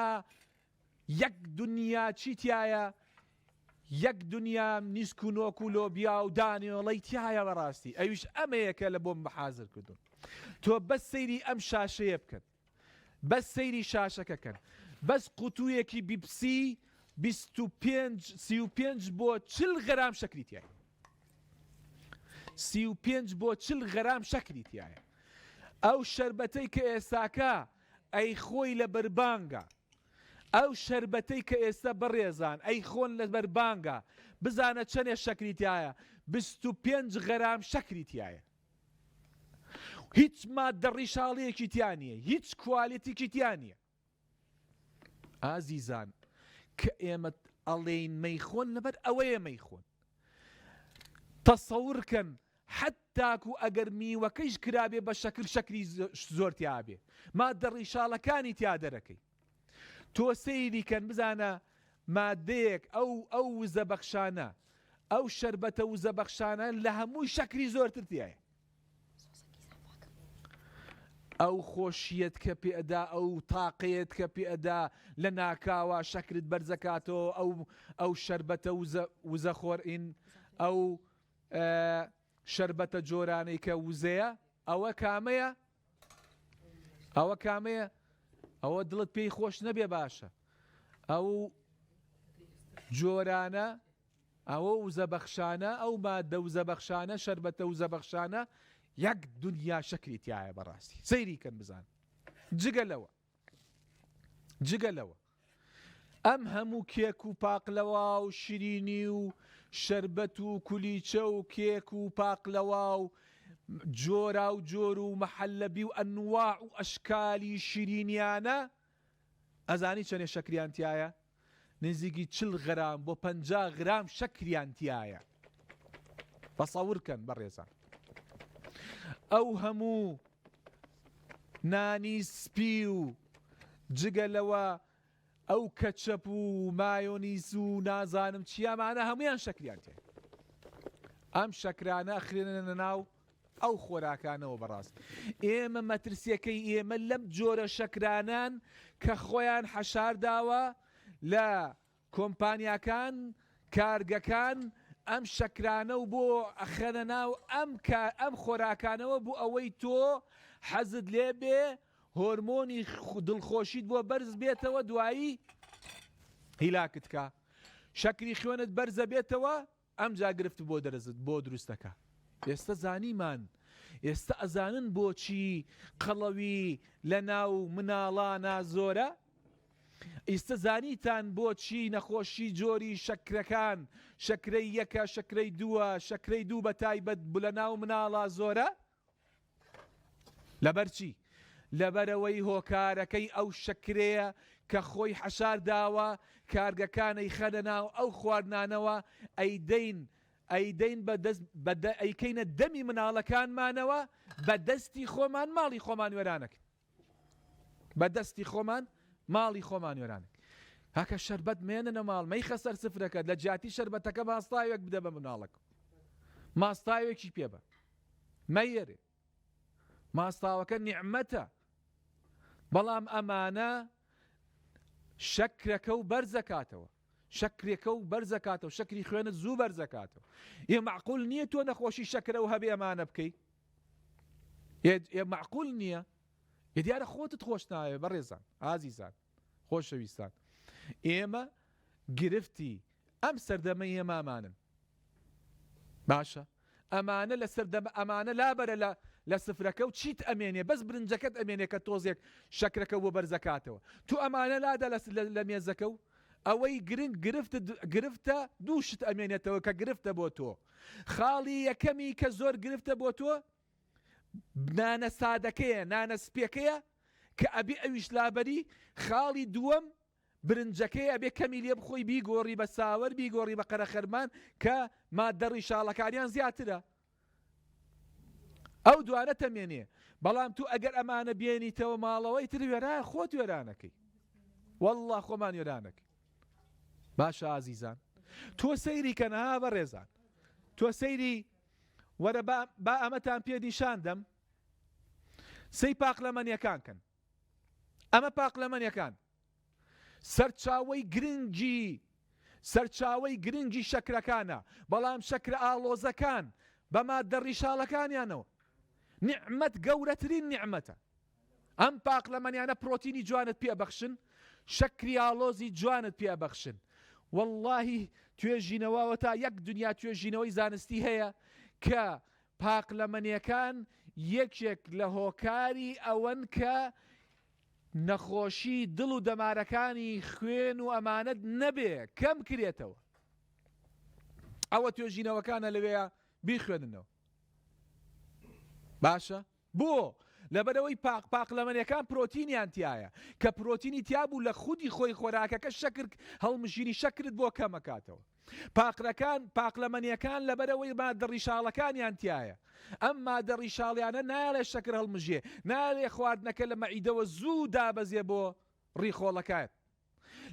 J: یەک دنیا چی تیایە؟ یەک دنیا نیسک و نۆک و لۆبیا و دانێڵەی تیایە بەڕاستی ئەویش ئەمەیە کە لە بۆم حازر کردوون تۆ بەس سەیری ئەم شاشەیە بکەن بەس سەیری شاشەکە کەن بەس قوتوویەکی بیپسی 25 35 بۆ 40 غرام شەکری تیایە 35 بۆ 40 غرام شەکری تیایە ئەو شەربەتەی کە ئێستاکە ئەی خۆی لە بەربانگە ئەو شەربەتەی کە ئێستا بەڕێزان ئەیخۆن لە بەربانگا بزانە چەنێ شەکری تیایە 25 غەرام شەکری تیایە هیچ ماددە ڕیشاڵیەکی تیا نییە هیچ کوالێتیکی تیا نییە ئازیزان کە ئێمە ئەڵێین مەیخۆن لەبەر ئەوەیە مەیخۆن تەسەور کەن حەتاکو ئەگەر میوەکەیش کرابێ بە شەکر شەکری زۆر تیابێ ماددە ڕیشاڵەکانی تیا دەرەکەی تۆ سەیری کەن بزانە مادەیەک ئەو ئەو وزە بەخشانە ئەو شەربەتە وزە بەخشانە لە هەمووی شەکری زۆرتر تایە ئەو خۆشیەت کە پێ ئەدا ئەو تاقەیەت کە پێ ئەدا لە ناکاوە شەکرت بەرزەکاتەوە ئەو ئەو شەربەتە وزە وزەخۆر ئین ئەو شەربەتە جۆرانەی کە وزەیە ئەوە کامەیە ئەوە کامەیە ئەوە دڵت پێی خۆش نەبێ باشە ئەو جۆرانە ئەوە وزەبەخشانە ئەو مادە وزەبەخشانە شەربەتە وزەبەخشانە یەک دنیا شەکری تایە بەڕاستی سەیری کەن بزان جگە لەوە جگە لەوە ئەم هەموو کێک و پاقلەوا و شیرینی و شەربەت و کولیچە و کێک و پاقلەوا و جۆرا و جۆر و مەحەلەبی و ئەنواع و ئەشکالی شیرینیانە ئەزانی چەنێ شەکریان تایە؟ نزیکی 40 غرام بۆ 50 غرام شەکریان تایە تەسەور کەن بەڕێزان ئەو هەموو نانی سپی و جگە لەوە ئەو کەچەپ و مایۆنیز و نازانم چیامانە هەمویان شەکریان تێ ئەم شەکرانە ئەخرێنە ناو ئەو خۆراکانەوە بەڕاست ئێمە مەترسیەکەی ئێمە لەم جۆرە شەکرانان کە خۆیان حەشارداوە لە کۆمپانیاکان کارگەکان ئەم شەکرانە و بۆ ئەخەنە ناو ئەم ئەم خۆراکانەوە بۆ ئەوەی تۆ حەزت لێ بێ. هۆرمۆنی دڵخۆشیت بۆ بەرز بێتەوە دوایی هیلاکت کا. شەکری خوێنت بەرزە بێتەوە ئەمجا گرفت بۆ دەرزت بۆ دروست دەکا. ئێستە زانیمان ئێستە ئەزانن بۆچی قەڵەوی لە ناو مناڵانا زۆرە؟ ئیستە زانیتان بۆچی نەخۆشی جۆری شەکرەکان شەکرەی یەکە شەکرەی دووە شەکرەی دوو بە تایبەت لە ناو مناڵا زۆرە؟ لەبەر چی؟ لەبەرئەوەی هۆکارەکەی ئەو شەکرەیە کە خۆی حەشار داوە، کارگەکان ئەیخەنە ناو ئەو خواردنانەوە، ئەیدەین ئەیدەین بە دەست بە ئەیکەینە دەمی مناڵەکانمانەوە، بە دەستی خۆمان ماڵی خۆمان وێرانەکەین. بە دەستی خۆمان ماڵی خۆمان وێرانەکەین. کاکە شەربەت مێننە ماڵ، مەیخە سەر سفرەکەت، لە جیاتی شەربەتەکە ماستاوێک بدە بە مناڵەکە. ماستاوێکی پێ بە. مەیەرێ. ماستاوەکە نیعمەتە بەڵام ئەمانە شەکرەکە و بەرزەکاتەوە شەکرێکە و بەرزەکاتەوە شەکری خوێنت زوو بەرزەکاتەوە ئێ معقول نییە تۆ نەخۆشی شەکرە و هەبێ ئەمانە بکەی ئێ معقول نییە ئێ دیارە خۆتت خۆش ناوێ بەڕێزان ئازیزان خۆشەویستان ئێمە گرفتی ئەم سەردەمەی ئێمامانن باشە ئەمانە لە سەردەمە ئەمانە لابەرە لە لە سفرەکە و چیت ئەمێنێ بەس برنجەکەت ئەمێنێ کە تۆزێک شەکرەکە بۆ بەرزەکاتەوە تو ئەمانە لادا لە لە مێزەکە و ئەوەی گرنگ گرفت گرفتە دوو شت ئەمێنێتەوە کە گرفتە بۆ تۆ خاڵی یەکەمی کە زۆر گرفتە بۆ تۆ نانە سادەکەیە نانە سپیەکەیە کە ئەبێ ئەویش لابەری خاڵی دووەم برنجەکەی ئەبێ کەمی لێ بخۆی بیگۆڕی بە ساوەر بیگۆڕی بە قەرەخەرمان کە ماددە ڕیشاڵەکانیان زیاترە ئەو دوانە تەمێنێ بەڵام تو ئەگەر ئەمانە بێنیتەوە ماڵەوەی تر وێرا خۆت وێرانەکەی والله خۆمان وێرانەکەی باشە ئازیزان تۆ سەیری کەنها بەڕێزان تۆ سەیری وەرە با ئەمەتان پێ نیشان دەم سەی پاقلەمەنیەکان کەن ئەمە پاقلەمەنیەکان سەرچاوەی گرنگی سەرچاوەی گرنگی شەکرەکانە، بەڵام شەکرە ئاڵۆزەکان بە ماددە ڕیشاڵەکانیانەوە نیعمەت گەورەترین نیعمەتە. ئەم پاقلەمەنیانە پرۆتینی جوانت پێ ئەبەخشن، شەکری ئاڵۆزی جوانت پێ ئەبەخشن. وەڵڵاهی توێژینەوە ئەوەتا یەک دنیا توێژینەوەی زانستی هەیە کە پاقلەمەنیەکان یەکێک لە هۆکاری ئەوەن کە نەخۆشی دڵ و دەمارەکانی خوێن و ئەمانەت نەبێ کەم کرێتەوە. ئەوە توێژینەوەکانە لەوێیە بیخوێننەوە. باشە بۆ؟ لەبەرئەوەی پاق پاقلەمەنیەکان پرۆتینیان تیایە کە پرۆتینی تیابوو لە خودی خۆی خۆراکەکە شەکر هەڵمژینی شەکرت بۆ کەمەکاتەوە پاقرەکان پاقلەمەنیەکان لەبەرئەوەی مادە ڕیشاڵەکانیان تیایە ئەم مادە ڕیشاڵیانە نایەڵێ شەکر هەڵمژێ نایەڵێ خواردنەکە لە مەعیدەوە زوو دابەزێ بۆ ڕیخۆڵەکات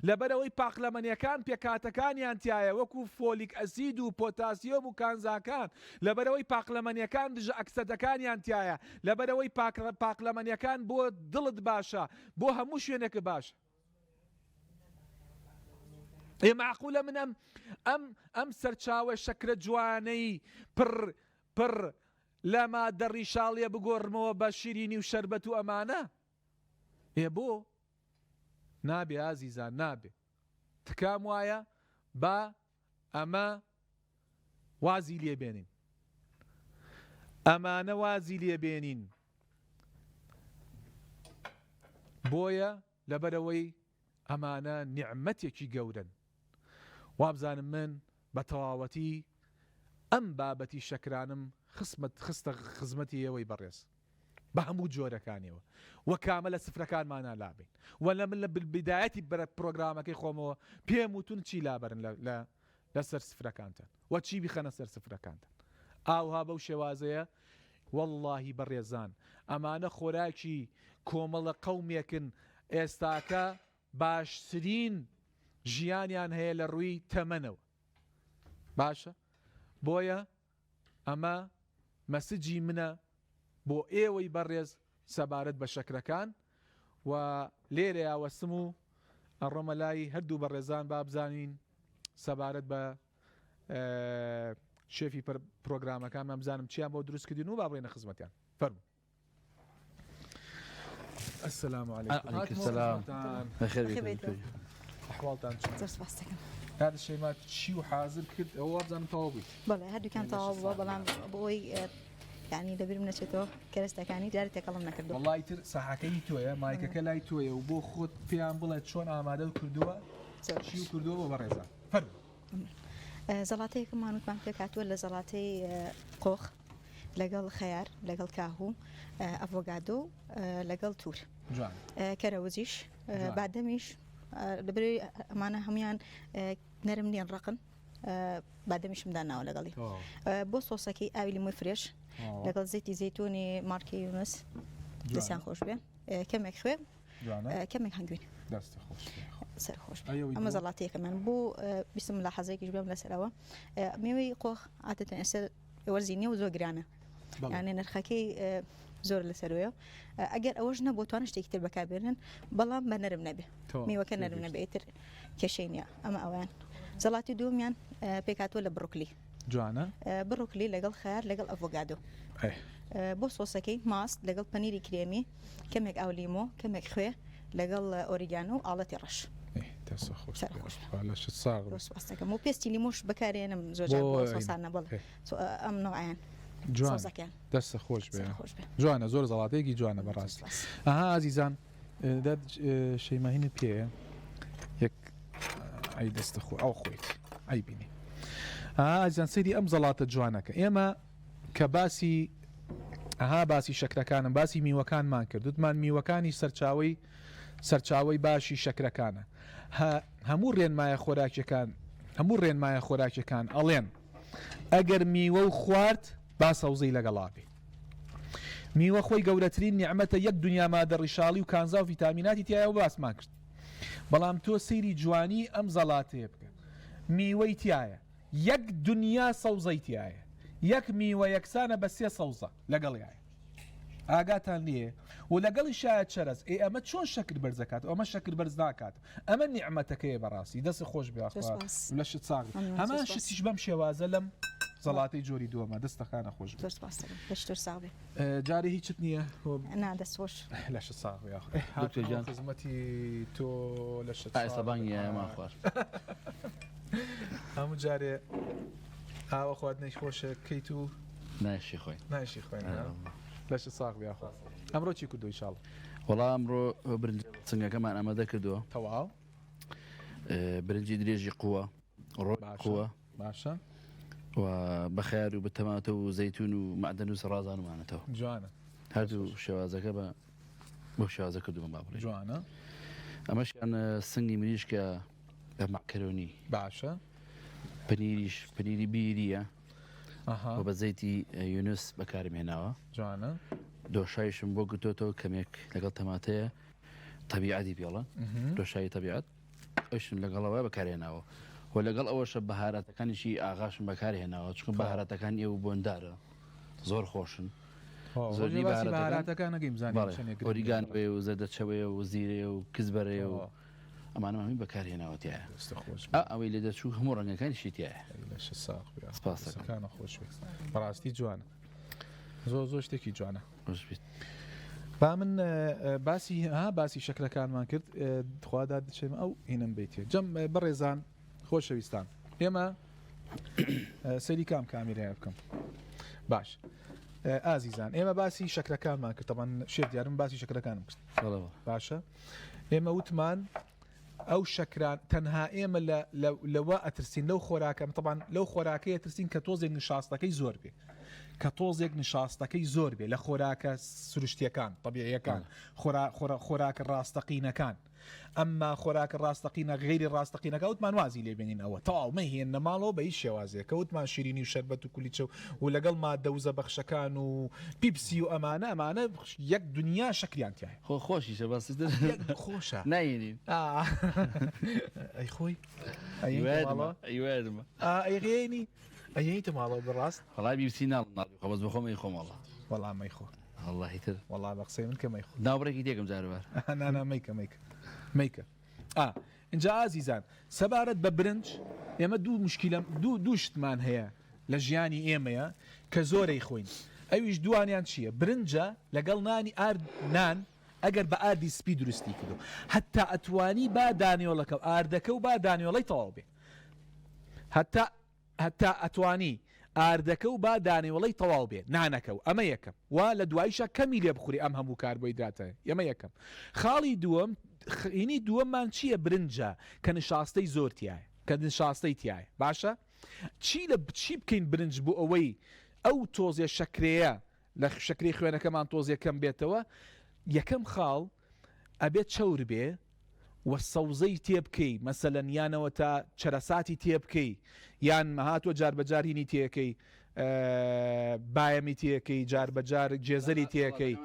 J: لەبەرئەوەی پاقلەمەنیەکان پێکهاتەکانیان تیایە وەکو فۆلیک ئەسید و پۆتاسیۆم و کانزاکان، لەبەرئەوەی پاقلەمەنیەکان دژە ئەکسەدەکانیان تیایە، لەبەرئەوەی پاقلەمەنیەکان بۆ دڵت باشە، بۆ هەموو شوێنێکت باشە. ئێ مەعقولە من ئەم ئەم ئەم سەرچاوە شەکرە جوانەی پڕ پڕ لە مادە ڕیشاڵیە بگۆڕمەوە بە شیرینی و شەربەت و ئەمانە؟ ئێ بۆ؟ نابێ ئازیزان نابێ تکام وایە با ئەمە وازی لێ بێنین ئەمانە وازی لێ بێنین بۆیە لەبەرەوەی ئەمانە نیعمەتێکی گەورەن وابزانم من بە تەواوەتی ئەم بابەتی شەکرانم خسمەت خستە خزمەتی ئێوەی بەڕێز بە هەموو جۆرەکانیەوە و کامە لە سفرەکانمانا لابەین و لە من لە بدایەتی بەرە پرۆگرامەکەی خۆمەوە پێم وتون چی لابەرن لە لە لەسەر سفرەکانتان و چی بیخەنە سەر سفرەکانتان ئاوها بەو شێوازەیە واللهی بەڕێزان ئەمانە خۆراکی کۆمەڵە قەومێکن ئێستاکە باشترین ژیانیان هەیە لە ڕووی تەمەنەوە باشە بۆیە ئەمە مەسجی منە بۆ ئێوەی بەڕێز سەبارەت بە شەکرەکان و لێرەیا وەستم و ئەڕۆمە لای هەردوو بەڕێزان با بزانین سەبارەت بە شێفی پرۆگرامەکانمان بزانم چیان بۆ دروست کردین و با بڕێنە خزمەتیان فەرموو.
G: السلام علیکم.
I: علیکم السلام. بەخێر بێیت.
G: ئەحواڵتان چۆنە؟
H: زۆر سپاس دەکەم.
G: دادە شەیما چی و حازر کرد ئەوە وابزانم تەواو بوویت.
H: بەڵێ هەردووکیان تەواو بووە بەڵام بۆ ئەوەی یانی لەبیرم نەچێتەوە کەرەستەکانی جارێ تێکەڵم نەکردووە.
G: وەڵا ئیتر ساحەکە هی تۆیە مایکەکە لای تۆیە و بۆ خۆت پێیان بڵێ چۆن ئامادەت کردووە چی و کردووە بۆ بەڕێزان فەرموو.
H: زەڵاتەیەکمان وتمان پێکهاتووە لە زەڵاتەی قۆخ لەگەڵ خەیار لەگەڵ کاهوو ئەڤۆگادۆ لەگەڵ تور کەرەوزیش بادەمیش لەبەرەوەی ئەمانە هەمویان نەرم نییە ڕقن بادەمیشم داناوە لەگەڵی بۆ سۆسەکەی ئاوی لیمۆی fresh لەگەڵ زەیتی زەیتونی مارکی یونس دەستیان خۆش بێ کەمێک خوێ کەمێک هەنگوین
G: دەست خۆش
H: سەر خۆش ئەمە زەڵاتەیەکەمان بۆ بیستم لە حەزێکیش بێم لەسەرەوە مێوەی قۆخ عادەتەن ئێستا وەرزی نیە و زۆر گرانە یانێ نرخەکەی زۆر لەسەروەیە ئەگەر ئەوەش نەبوو توانە شتێکی تر بەکاربێنن بەڵام بە نەرم نەبێ میوەکە نەرم نەبێ تر کێشەی نییە ئەمە ئەویان زەڵاتی دووەمیان پێکاتوە لە بڕوکلی
G: جوانە
H: بڕوکلی لەگەڵ خیار لەگەڵ ئەڤۆگادۆ بۆ سۆسەکەی ماست لەگەڵ پەنیری کرێمی کەمێک ئاو لیمۆ کەمێک خوێ لەگەڵ ئۆریگانۆ و ئاڵەتی ڕەش. سپاستەکەم و پێستی لیمۆش بەکارێنم زۆر جار بۆ سۆسانە بەڵێ ئەم نەوعیان
G: جوان دەستە خۆش بێ جوانە زۆر زەڵاتەیەکی جوانە بەڕاستی ئەها ئازیزان داد شەیماهینە پێیە یەک ئەی دەستە خۆ ئەو خۆیت ئەی بینی ئازیزان سەیری ئەم زەڵاتە جوانەکە ئێمە کە باسی ئەها باسی شەکرەکانم باسی میوەکانمان کرد وتمان میوەکانی سەرچاوەی سەرچاوەی باشی شەکرەکانە هە هەموو ڕێنمایە خۆراکیەکان هەموو ڕێنمایە خۆراکیەکان ئەڵێن ئەگەر میوە و خوارد با سەوزەی لەگەڵا بێ میوە خۆی گەورەترین نیعمەتە یەک دنیا مادە ڕیشاڵی و کانزا و ڤیتامیناتی تایە و باسمان کرد بەڵام تۆ سەیری جوانی ئەم زەڵاتەیە بکە میوەی تایە یەک دنیا سەوزەی تیایە یەک میوە یەکسانە بە سێ سەوزە لەگەڵیایە ئاگاتان لێیە و لەگەڵیشایە چەرەس ئێ ئەمە چۆن شەکر بەرز دەکات ئەمە شەکر بەرز ناکات ئەمە نیعمەتەکەیە بەڕاستی دەست خۆش بێ یاخوا لەشت ساغ بێ هەمان شتیش بەم شێوازە لەم زەڵاتەی جۆری دووەمە دەستەکانە خۆش بێ
H: زۆر سپاس دەکەم لەشت تۆش ساغ بێ
G: جارێ هیچت نییە
H: نا دەست خۆش
G: لەشت ساغ بێ یاخوا
I: دکتۆر گیان
G: خزمەتی تۆ لەشت
I: تا ئێستا بانگی ئایامان خوارد
G: هەموو جارێ ئاوە خواردنێکی خۆشە کەیت و
I: نایشی خۆین
G: نایشی خۆین لەش ساغ بێ یاخوا ئەمڕۆ چی کردو ئیشاڵ
I: وەڵا ئەمڕۆ برنج سنگەکەمان ئامادە کردووە
G: تەواو
I: برنجی درێژی قووە ڕۆ قووە
G: باشە
I: و بە خەیار و بە تەماتە و زەیتون و مەعدەن و ڕازانمانەتەوە
G: جوانە
I: هەردوو شێوازەکە بە بۆ شێوازە کردومە با بڵێ
G: جوانە
I: ئەمەشیان سنگی مریشکە بە مەعکەرۆنی
G: باشە
I: پەنیریش پەنیری بیریە و بە زەیتی یونس بەکارم هێناوە
G: جوانە
I: دۆشایشم بۆ گرتۆتەوە کەمێک لەگەڵ تەماتەیە تەبیعەتی پێڵە دۆشایی تەبیعەت ئەوشم لەگەڵەوە بەکارهێناوە و لەگەڵ ئەوەشە بەهاراتەکانیشی ئاغاشم بەکارهێناوە چونکە بەهاراتەکان ئێوە بۆندارە زۆر خۆشن
G: زۆرنی بەهاراتەکان نەگەیم زانین چەندێک گرنگە.
I: ئۆریگانۆیە و زەردەچەوەیە و زیرەیە و کزبەرەیە و ئەمانە هەمووی بەکارهێناوە تیایە.
G: دەستت خۆش
I: ئا ئەوەی لێ دەچوو هەموو ڕەنگەکانیشی تیایە.
G: ئەی لەشت ساغ بێ.
I: سپاس دەکەم.
G: دەستەکانت خۆش بێت. بەڕاستی جوانە. زۆر زۆر شتێکی جوانە.
I: خۆش بیت.
G: با من باسی ها باسی شەکرەکانمان کرد خوا داد بچێمە ئەو هینم بیتێ جەم بەڕێزان خۆشەویستان ئێمە سەری کام کامیرایە بکەم باش ئازیزان ئێمە باسی شەکرەکانمان کرد تەبان شێف دیارم باسی شەکرەکانم کرد باشە ئێمە وتمان ئەو شەکران تەنها ئێمە لەوە ئەترسین لەو خۆراکەم تەبان لەو خۆراکەیە ترسین کە تۆزێک نیشاستەکەی زۆر بێ کە تۆزێک نیشاستەکەی زۆر بێ لە خۆراکە سروشتیەکان طبیعیەکان خۆراکە ڕاستەقینەکان ئەمما خۆراکە ڕاستەقینە غەیری ڕاستەقینەکە وتمان وازی لێ بێنین ئەوە تەواو مەهێننە ماڵەوە بە هیچ شێوازێک کە وتمان شیرینی و شەربەت و کولیچە و لەگەڵ مادە وزە بەخشەکان و پیپسی و ئەمانە ئەمانە یەک دنیا شەکریان تیایە.
I: خۆ خۆشیشە بەس ئیتر
G: خۆشە
I: نایەنین.
G: ئەی خۆی ئەیێنیتە ماڵەوە؟
I: ئەیوایەدمە.
G: ئەیێنی ئەیێنیتە ماڵەوە بەڕاست؟
I: وەڵا بیپسی ناڵم ماڵی خۆ بەس بەخۆم ئەیخۆم وەڵا.
G: وەڵا مەیخۆ.
I: وەڵاهی تر.
G: وەڵا بە قسەی من کە مەیخۆ.
I: ناوبڕێکی تێکم جاربار.
G: نا نا مەیکە مەیکە مەیکە. ئا ئینجا ئازیزان سەبارەت بە برنج ئێمە دوو مشکیلە دوو دوو شتمان هەیە لە ژیانی ئێمەیە کە زۆرەی خۆین ئەویش دوانیان چییە برنجە لەگەڵ نانی ئارد نان.
J: ئەگەر بە ئاردی سپی دروستی کردو هەتا ئەتوانی با دانیۆڵەکە و ئاردەکە و با دانیۆڵەی تەواو بێ هەتا هەتا ئەتوانی ئاردەکە و با دانەوێڵەی تەواو بێ نانەکە و ئەمە یەکەم وا لە دواییشا کەمی لێ بخوری ئەم هەموو کاربۆیدراتە ئەمە یەکەم خاڵی دووەم هینی دووەممان چییە برنجە کە نشاستەی زۆر تایە کە نشاستەی تایە باشە چی لە چی بکەین برنج بۆ ئەوەی ئەو تۆزێ شەکرەیە لە شەکرەی خوێنەکەمان تۆزێ کەم بێتەوە یەکەم خاڵ ئەبێت چەور بێ و سەوزەی تێ بکەی مەسەلەن یانەوە تا چەرەساتی تێ بکەی یان هاتووە جار بەجار هینی تێکەی بایەمی تێکەی جار بەجار جێزەری تێکەی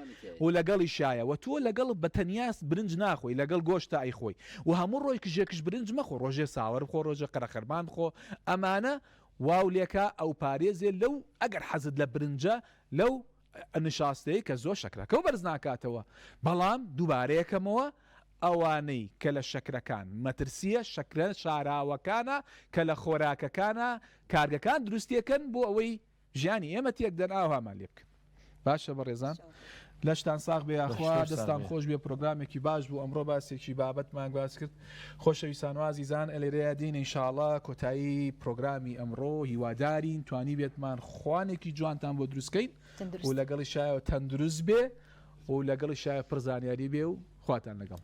J: و لەگەڵی شایە و تۆ لەگەڵ بە تەنیا برنج ناخۆی لەگەڵ گۆشتە ئەیخۆی و هەموو ڕۆی کژێکش برنج مەخۆ ڕۆژێ ساوەر بخۆ ڕۆژێ قەرەخەرمان بخۆ ئەمانە واو لێکا ئەو پارێزێ لەو ئەگەر حەزت لە برنجە لەو نشاستەیە کە زۆر شەکرەکەو بەرز ناکاتەوە بەڵام دووبارەیەکەمەوە ئەوانەی کە لە شەکرەکان مەترسیە شەکرە شاراوەکانە کە لە خۆراکەکانە کارگەکان دروستیەکەن بۆ ئەوەی ژیانی ئێمە تێکدەن ئاوهامان لێ بکەن باشە بەڕێزان لەشتان ساغ بێ یاخوا دەستان خۆش بێ پرۆگرامێکی باش بوو ئەمڕۆ باسێکی بابەتمان باس کرد خۆشەویستان و ئازیزان ئەلێرەیە دێین ئینشاڵا کۆتایی پرۆگرامی ئەمڕۆ هیوادارین توانی بێتمان خوانێکی جوانتان بۆ دروستکەین و لەگەڵی شایەوە تەندروست بێ و لەگەڵی شایە پڕ زانیاری بێ و خواتان لەگەڵ.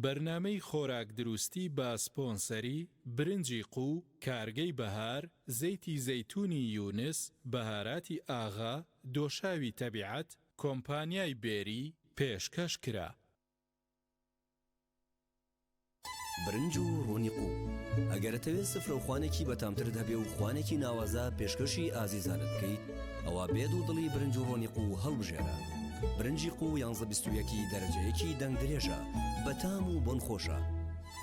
A: بەرنامەی خۆراک دروستی بە سپۆنسەری، برنجی قوو، کارگەی بەهار، زەیتی زەیتونی یونس، بەهاراتی ئاغا، دۆشاوی تەبیعەت، کۆمپانیای بێری، پێشکەش کرا.
B: برنج و ڕۆنی قوو. ئەگەر ئەتەوێ سفرە و خوانێکی بەتامترت هەبێ و خوانێکی ناوازە پێشکەشی ئازیزانت بکەیت ئەوا بێ دوودڵی برنج و ڕۆنی قوو هەڵبژێرە. برنجی قوو یانزە 21 ی دەرەجە یەکی دەنگ درێژە، بەتام و بۆن خۆشە.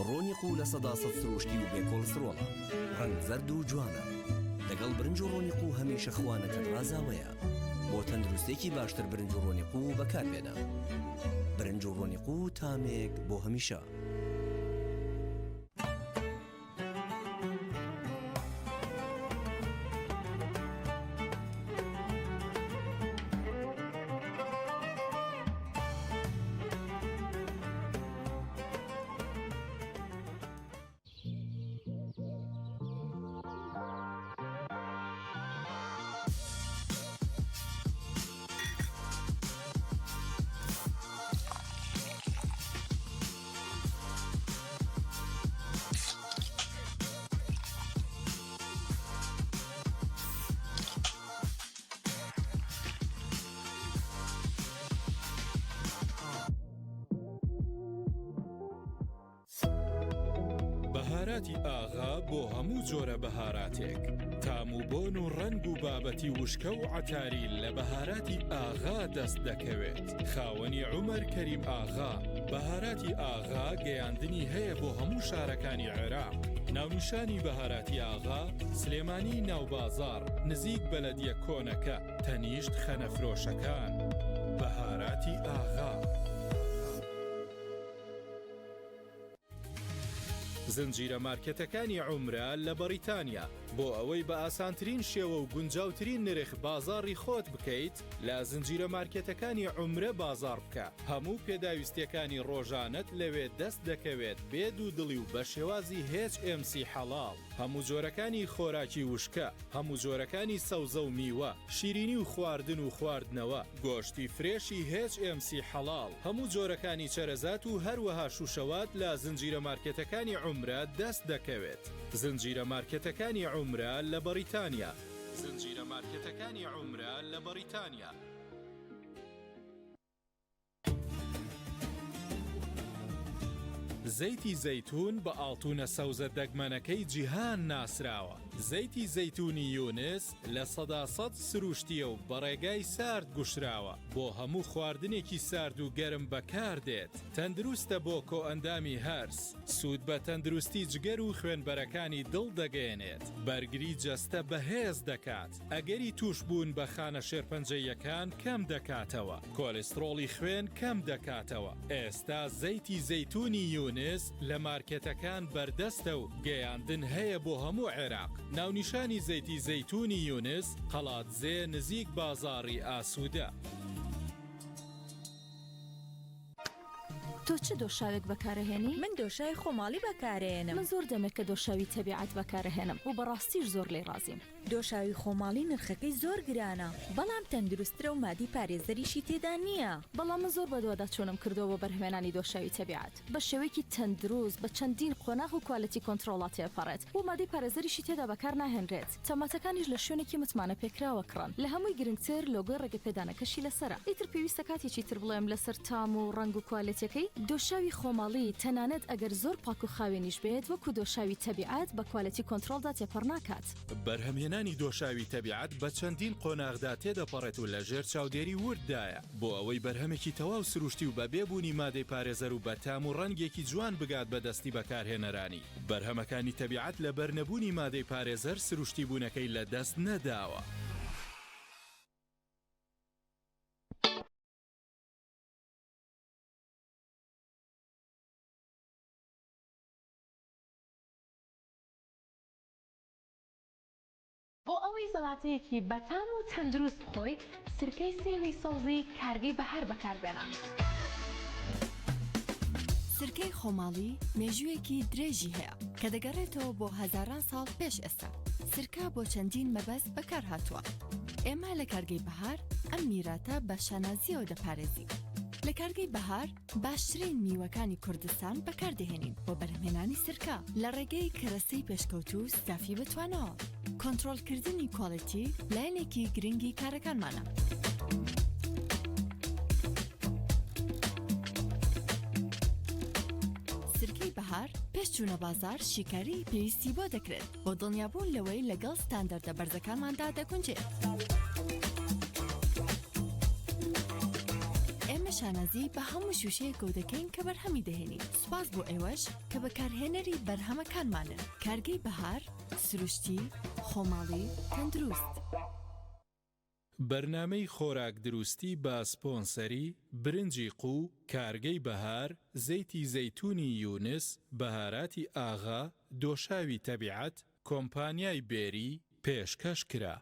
B: ڕۆنی قوو 100% سروشتی و بێ کۆڵسترۆڵە. ڕەنگ زەرد و جوانە. لەگەڵ برنج و ڕۆنی قوو هەمیشە خوانەکەت ڕازاوەیە. بۆ تەندروستێکی باشتر برنج و ڕۆنی قوو بەکاربێنە. برنج و ڕۆنی قوو تامێک بۆ هەمیشە.
A: بەهاراتی ئاغا بۆ هەموو جۆرە بەهاراتێک، تام و بۆن و ڕەنگ و بابەتی وشکە و عەتاری لە بەهاراتی ئاغا دەست دەکەوێت. خاوەنی عومەر کەریم ئاغا، بەهاراتی ئاغا گەیاندنی هەیە بۆ هەموو شارەکانی عێراق. ناونیشانی بەهاراتی ئاغا، سلێمانی ناوبازاڕ، نزیک بەلەدیە کۆنەکە، تەنیشت خەنەفرۆشەکان. بەهاراتی ئاغا. زنجیرە مارکێتەکانی عومرە لە بەڕیتانیا، بۆ ئەوەی بە ئاسانترین شێوە و گونجاوترین نرخ بازاڕی خۆت بکەیت، لە زنجیرە مارکێتەکانی عومرە بازاڕ بکە، هەموو پێداویستیەکانی ڕۆژانەت لەوێ دەست دەکەوێت بێ دوودڵی و بە شێوازی هێچ ئێم سی حەڵاڵ. هەموو جۆرەکانی خۆراکی وشکە، هەموو جۆرەکانی سەوزە و میوە، شیرینی و خواردن و خواردنەوە، گۆشتی فرێشی هێچ ئێم سی حەڵاڵ، هەموو جۆرەکانی چەرەزات و هەروەها شوشەوات لە زنجیرە مارکێتەکانی عومرە دەست دەکەوێت. زنجیرە مارکێتەکانی عومرە لە بەڕیتانیا. زنجیرە مارکێتەکانی عومرە لە بەڕیتانیا. زەیتی زەیتوون بە ئاڵتوونە سەوزە دەگمەنەکەی جیهان ناسراوە. زەیتی زەیتوونی یونس 100% سروشتییە و بە ڕێگای سارد گوشراوە، بۆ هەموو خواردنێکی سارد و گەرم بەکاردێت. تەندروستە بۆ کۆئەندامی هەرس، سوود بە تەندروستی جگەر و خوێنبەرەکانی دڵ دەگەیەنێت، بەرگری جەستە بەهێز دەکات. ئەگەری تووشبوون بە خانە شێرپەنجەییەکان کەم دەکاتەوە، کۆلیسترۆڵی خوێن کەم دەکاتەوە. ئێستا زەیتی زەیتوونی یونس لە مارکێتەکان بەردەستە و گەیاندن هەیە بۆ هەموو عێراق. ناونیشانی زەیتی زەیتوونی یونس، قەڵادزێ نزیک بازاڕی ئاسوودە.
C: تۆ چ دۆشاوێک بەکارەهێنی؟
D: من دۆشاوی خۆماڵی بەکارەیەنم.
C: من زۆر دەمێکە دۆشاوی تەبیعەت بەکارەهێنم و بەڕاستیش زۆر لێی ڕازیم.
D: دۆشاوی خۆماڵی نرخەکەی زۆر گرانە، بەڵام تەندروستترە و مادەی پارێزەریشی تێدا نییە.
C: بەڵام من زۆر بەدواداچوونم کردووە بۆ بەرهەمێنانی دۆشاوی تەبیعەت بە شێوەیەکی تەندروست بە چەندین قۆناغ و quality control ا تێپەڕێت و مادەی پارێزەریشی تێدا بەکار ناهێنرێت. تەماتەکانیش لە شوێنێکی متمانە پێکراوە کڕان. لە هەمووی گرنگتر لۆگۆی ڕێگەپێدانەکەشی لەسەرە. ئیتر پێویستە کاتێکی تر بڵێم لەسەر تام و ڕەنگ و کوالێتیەکەی؟ دۆشاوی خۆماڵی تەنانەت ئەگەر زۆر پاک و خاوێنیش بێت وەکو دۆشاوی تەبیعەت بە quality control دا تێپەڕ ناکات.
A: بەرهەمهێنانی دۆشاوی تەبیعەت بە چەندین قۆناغدا تێدەپەڕێت و لە ژێر چاودێری ورددایە بۆ ئەوەی بەرهەمێکی تەواو سروشتی و بە بێ بوونی مادەی پارێزەر و بە تام و ڕەنگێکی جوان بگات بە دەستی بەکارهێنەرانی. بەرهەمەکانی تەبیعەت لەبەر نەبوونی مادەی پارێزەر سروشتی بوونەکەی لە دەست نەداوە.
E: بۆ ئەوەی زەڵاتەیەکی بەتام و تەندروست بخۆیت، سرکەی سێوی سەوزی کارگەی بەهار بەکاربێنە.
F: سرکەی خۆماڵی مێژوویەکی درێژی هەیە کە دەگەڕێتەوە بۆ هەزاران ساڵ پێش ئێستا. سرکە بۆ چەندین مەبەست بەکارهاتووە. ئێمە لە کارگەی بەهار ئەم میراتە بە شانازییەوە دەپارێزین. لە کارگەی بەهار باشترین میوەکانی کوردستان بەکاردەهێنین بۆ بەرهەمهێنانی سرکە لە ڕێگەی کەرەستەی پێشکەوتوو و ستافی بەتواناوە. کۆنترۆڵکردنی quality لایەنێکی گرنگی کارەکانمانە. سرکەی بەهار پێش چوونە بازاڕ شیکاریی پێویستی بۆ دەکرێت بۆ دڵنیابوون لەوەی لەگەڵ ستاندەردە بەرزەکانماندا دەگونجێت. ئێمە شانازی بە هەموو شووشەیەکەوە دەکەین کە بەرهەمی دەهێنین، سوپاس بۆ ئێوەش کە بەکارهێنەری بەرهەمەکانمانن. کارگەی بەهار، سروشتی، خۆماڵی، تەندروست.
A: بەرنامەی خۆراک دروستی بە سپۆنسەری، برنجی قوو، کارگەی بەهار، زەیتی زەیتونی یونس، بەهاراتی ئاغا، دۆشاوی تەبیعەت، کۆمپانیای بێری، پێشکەش کرا.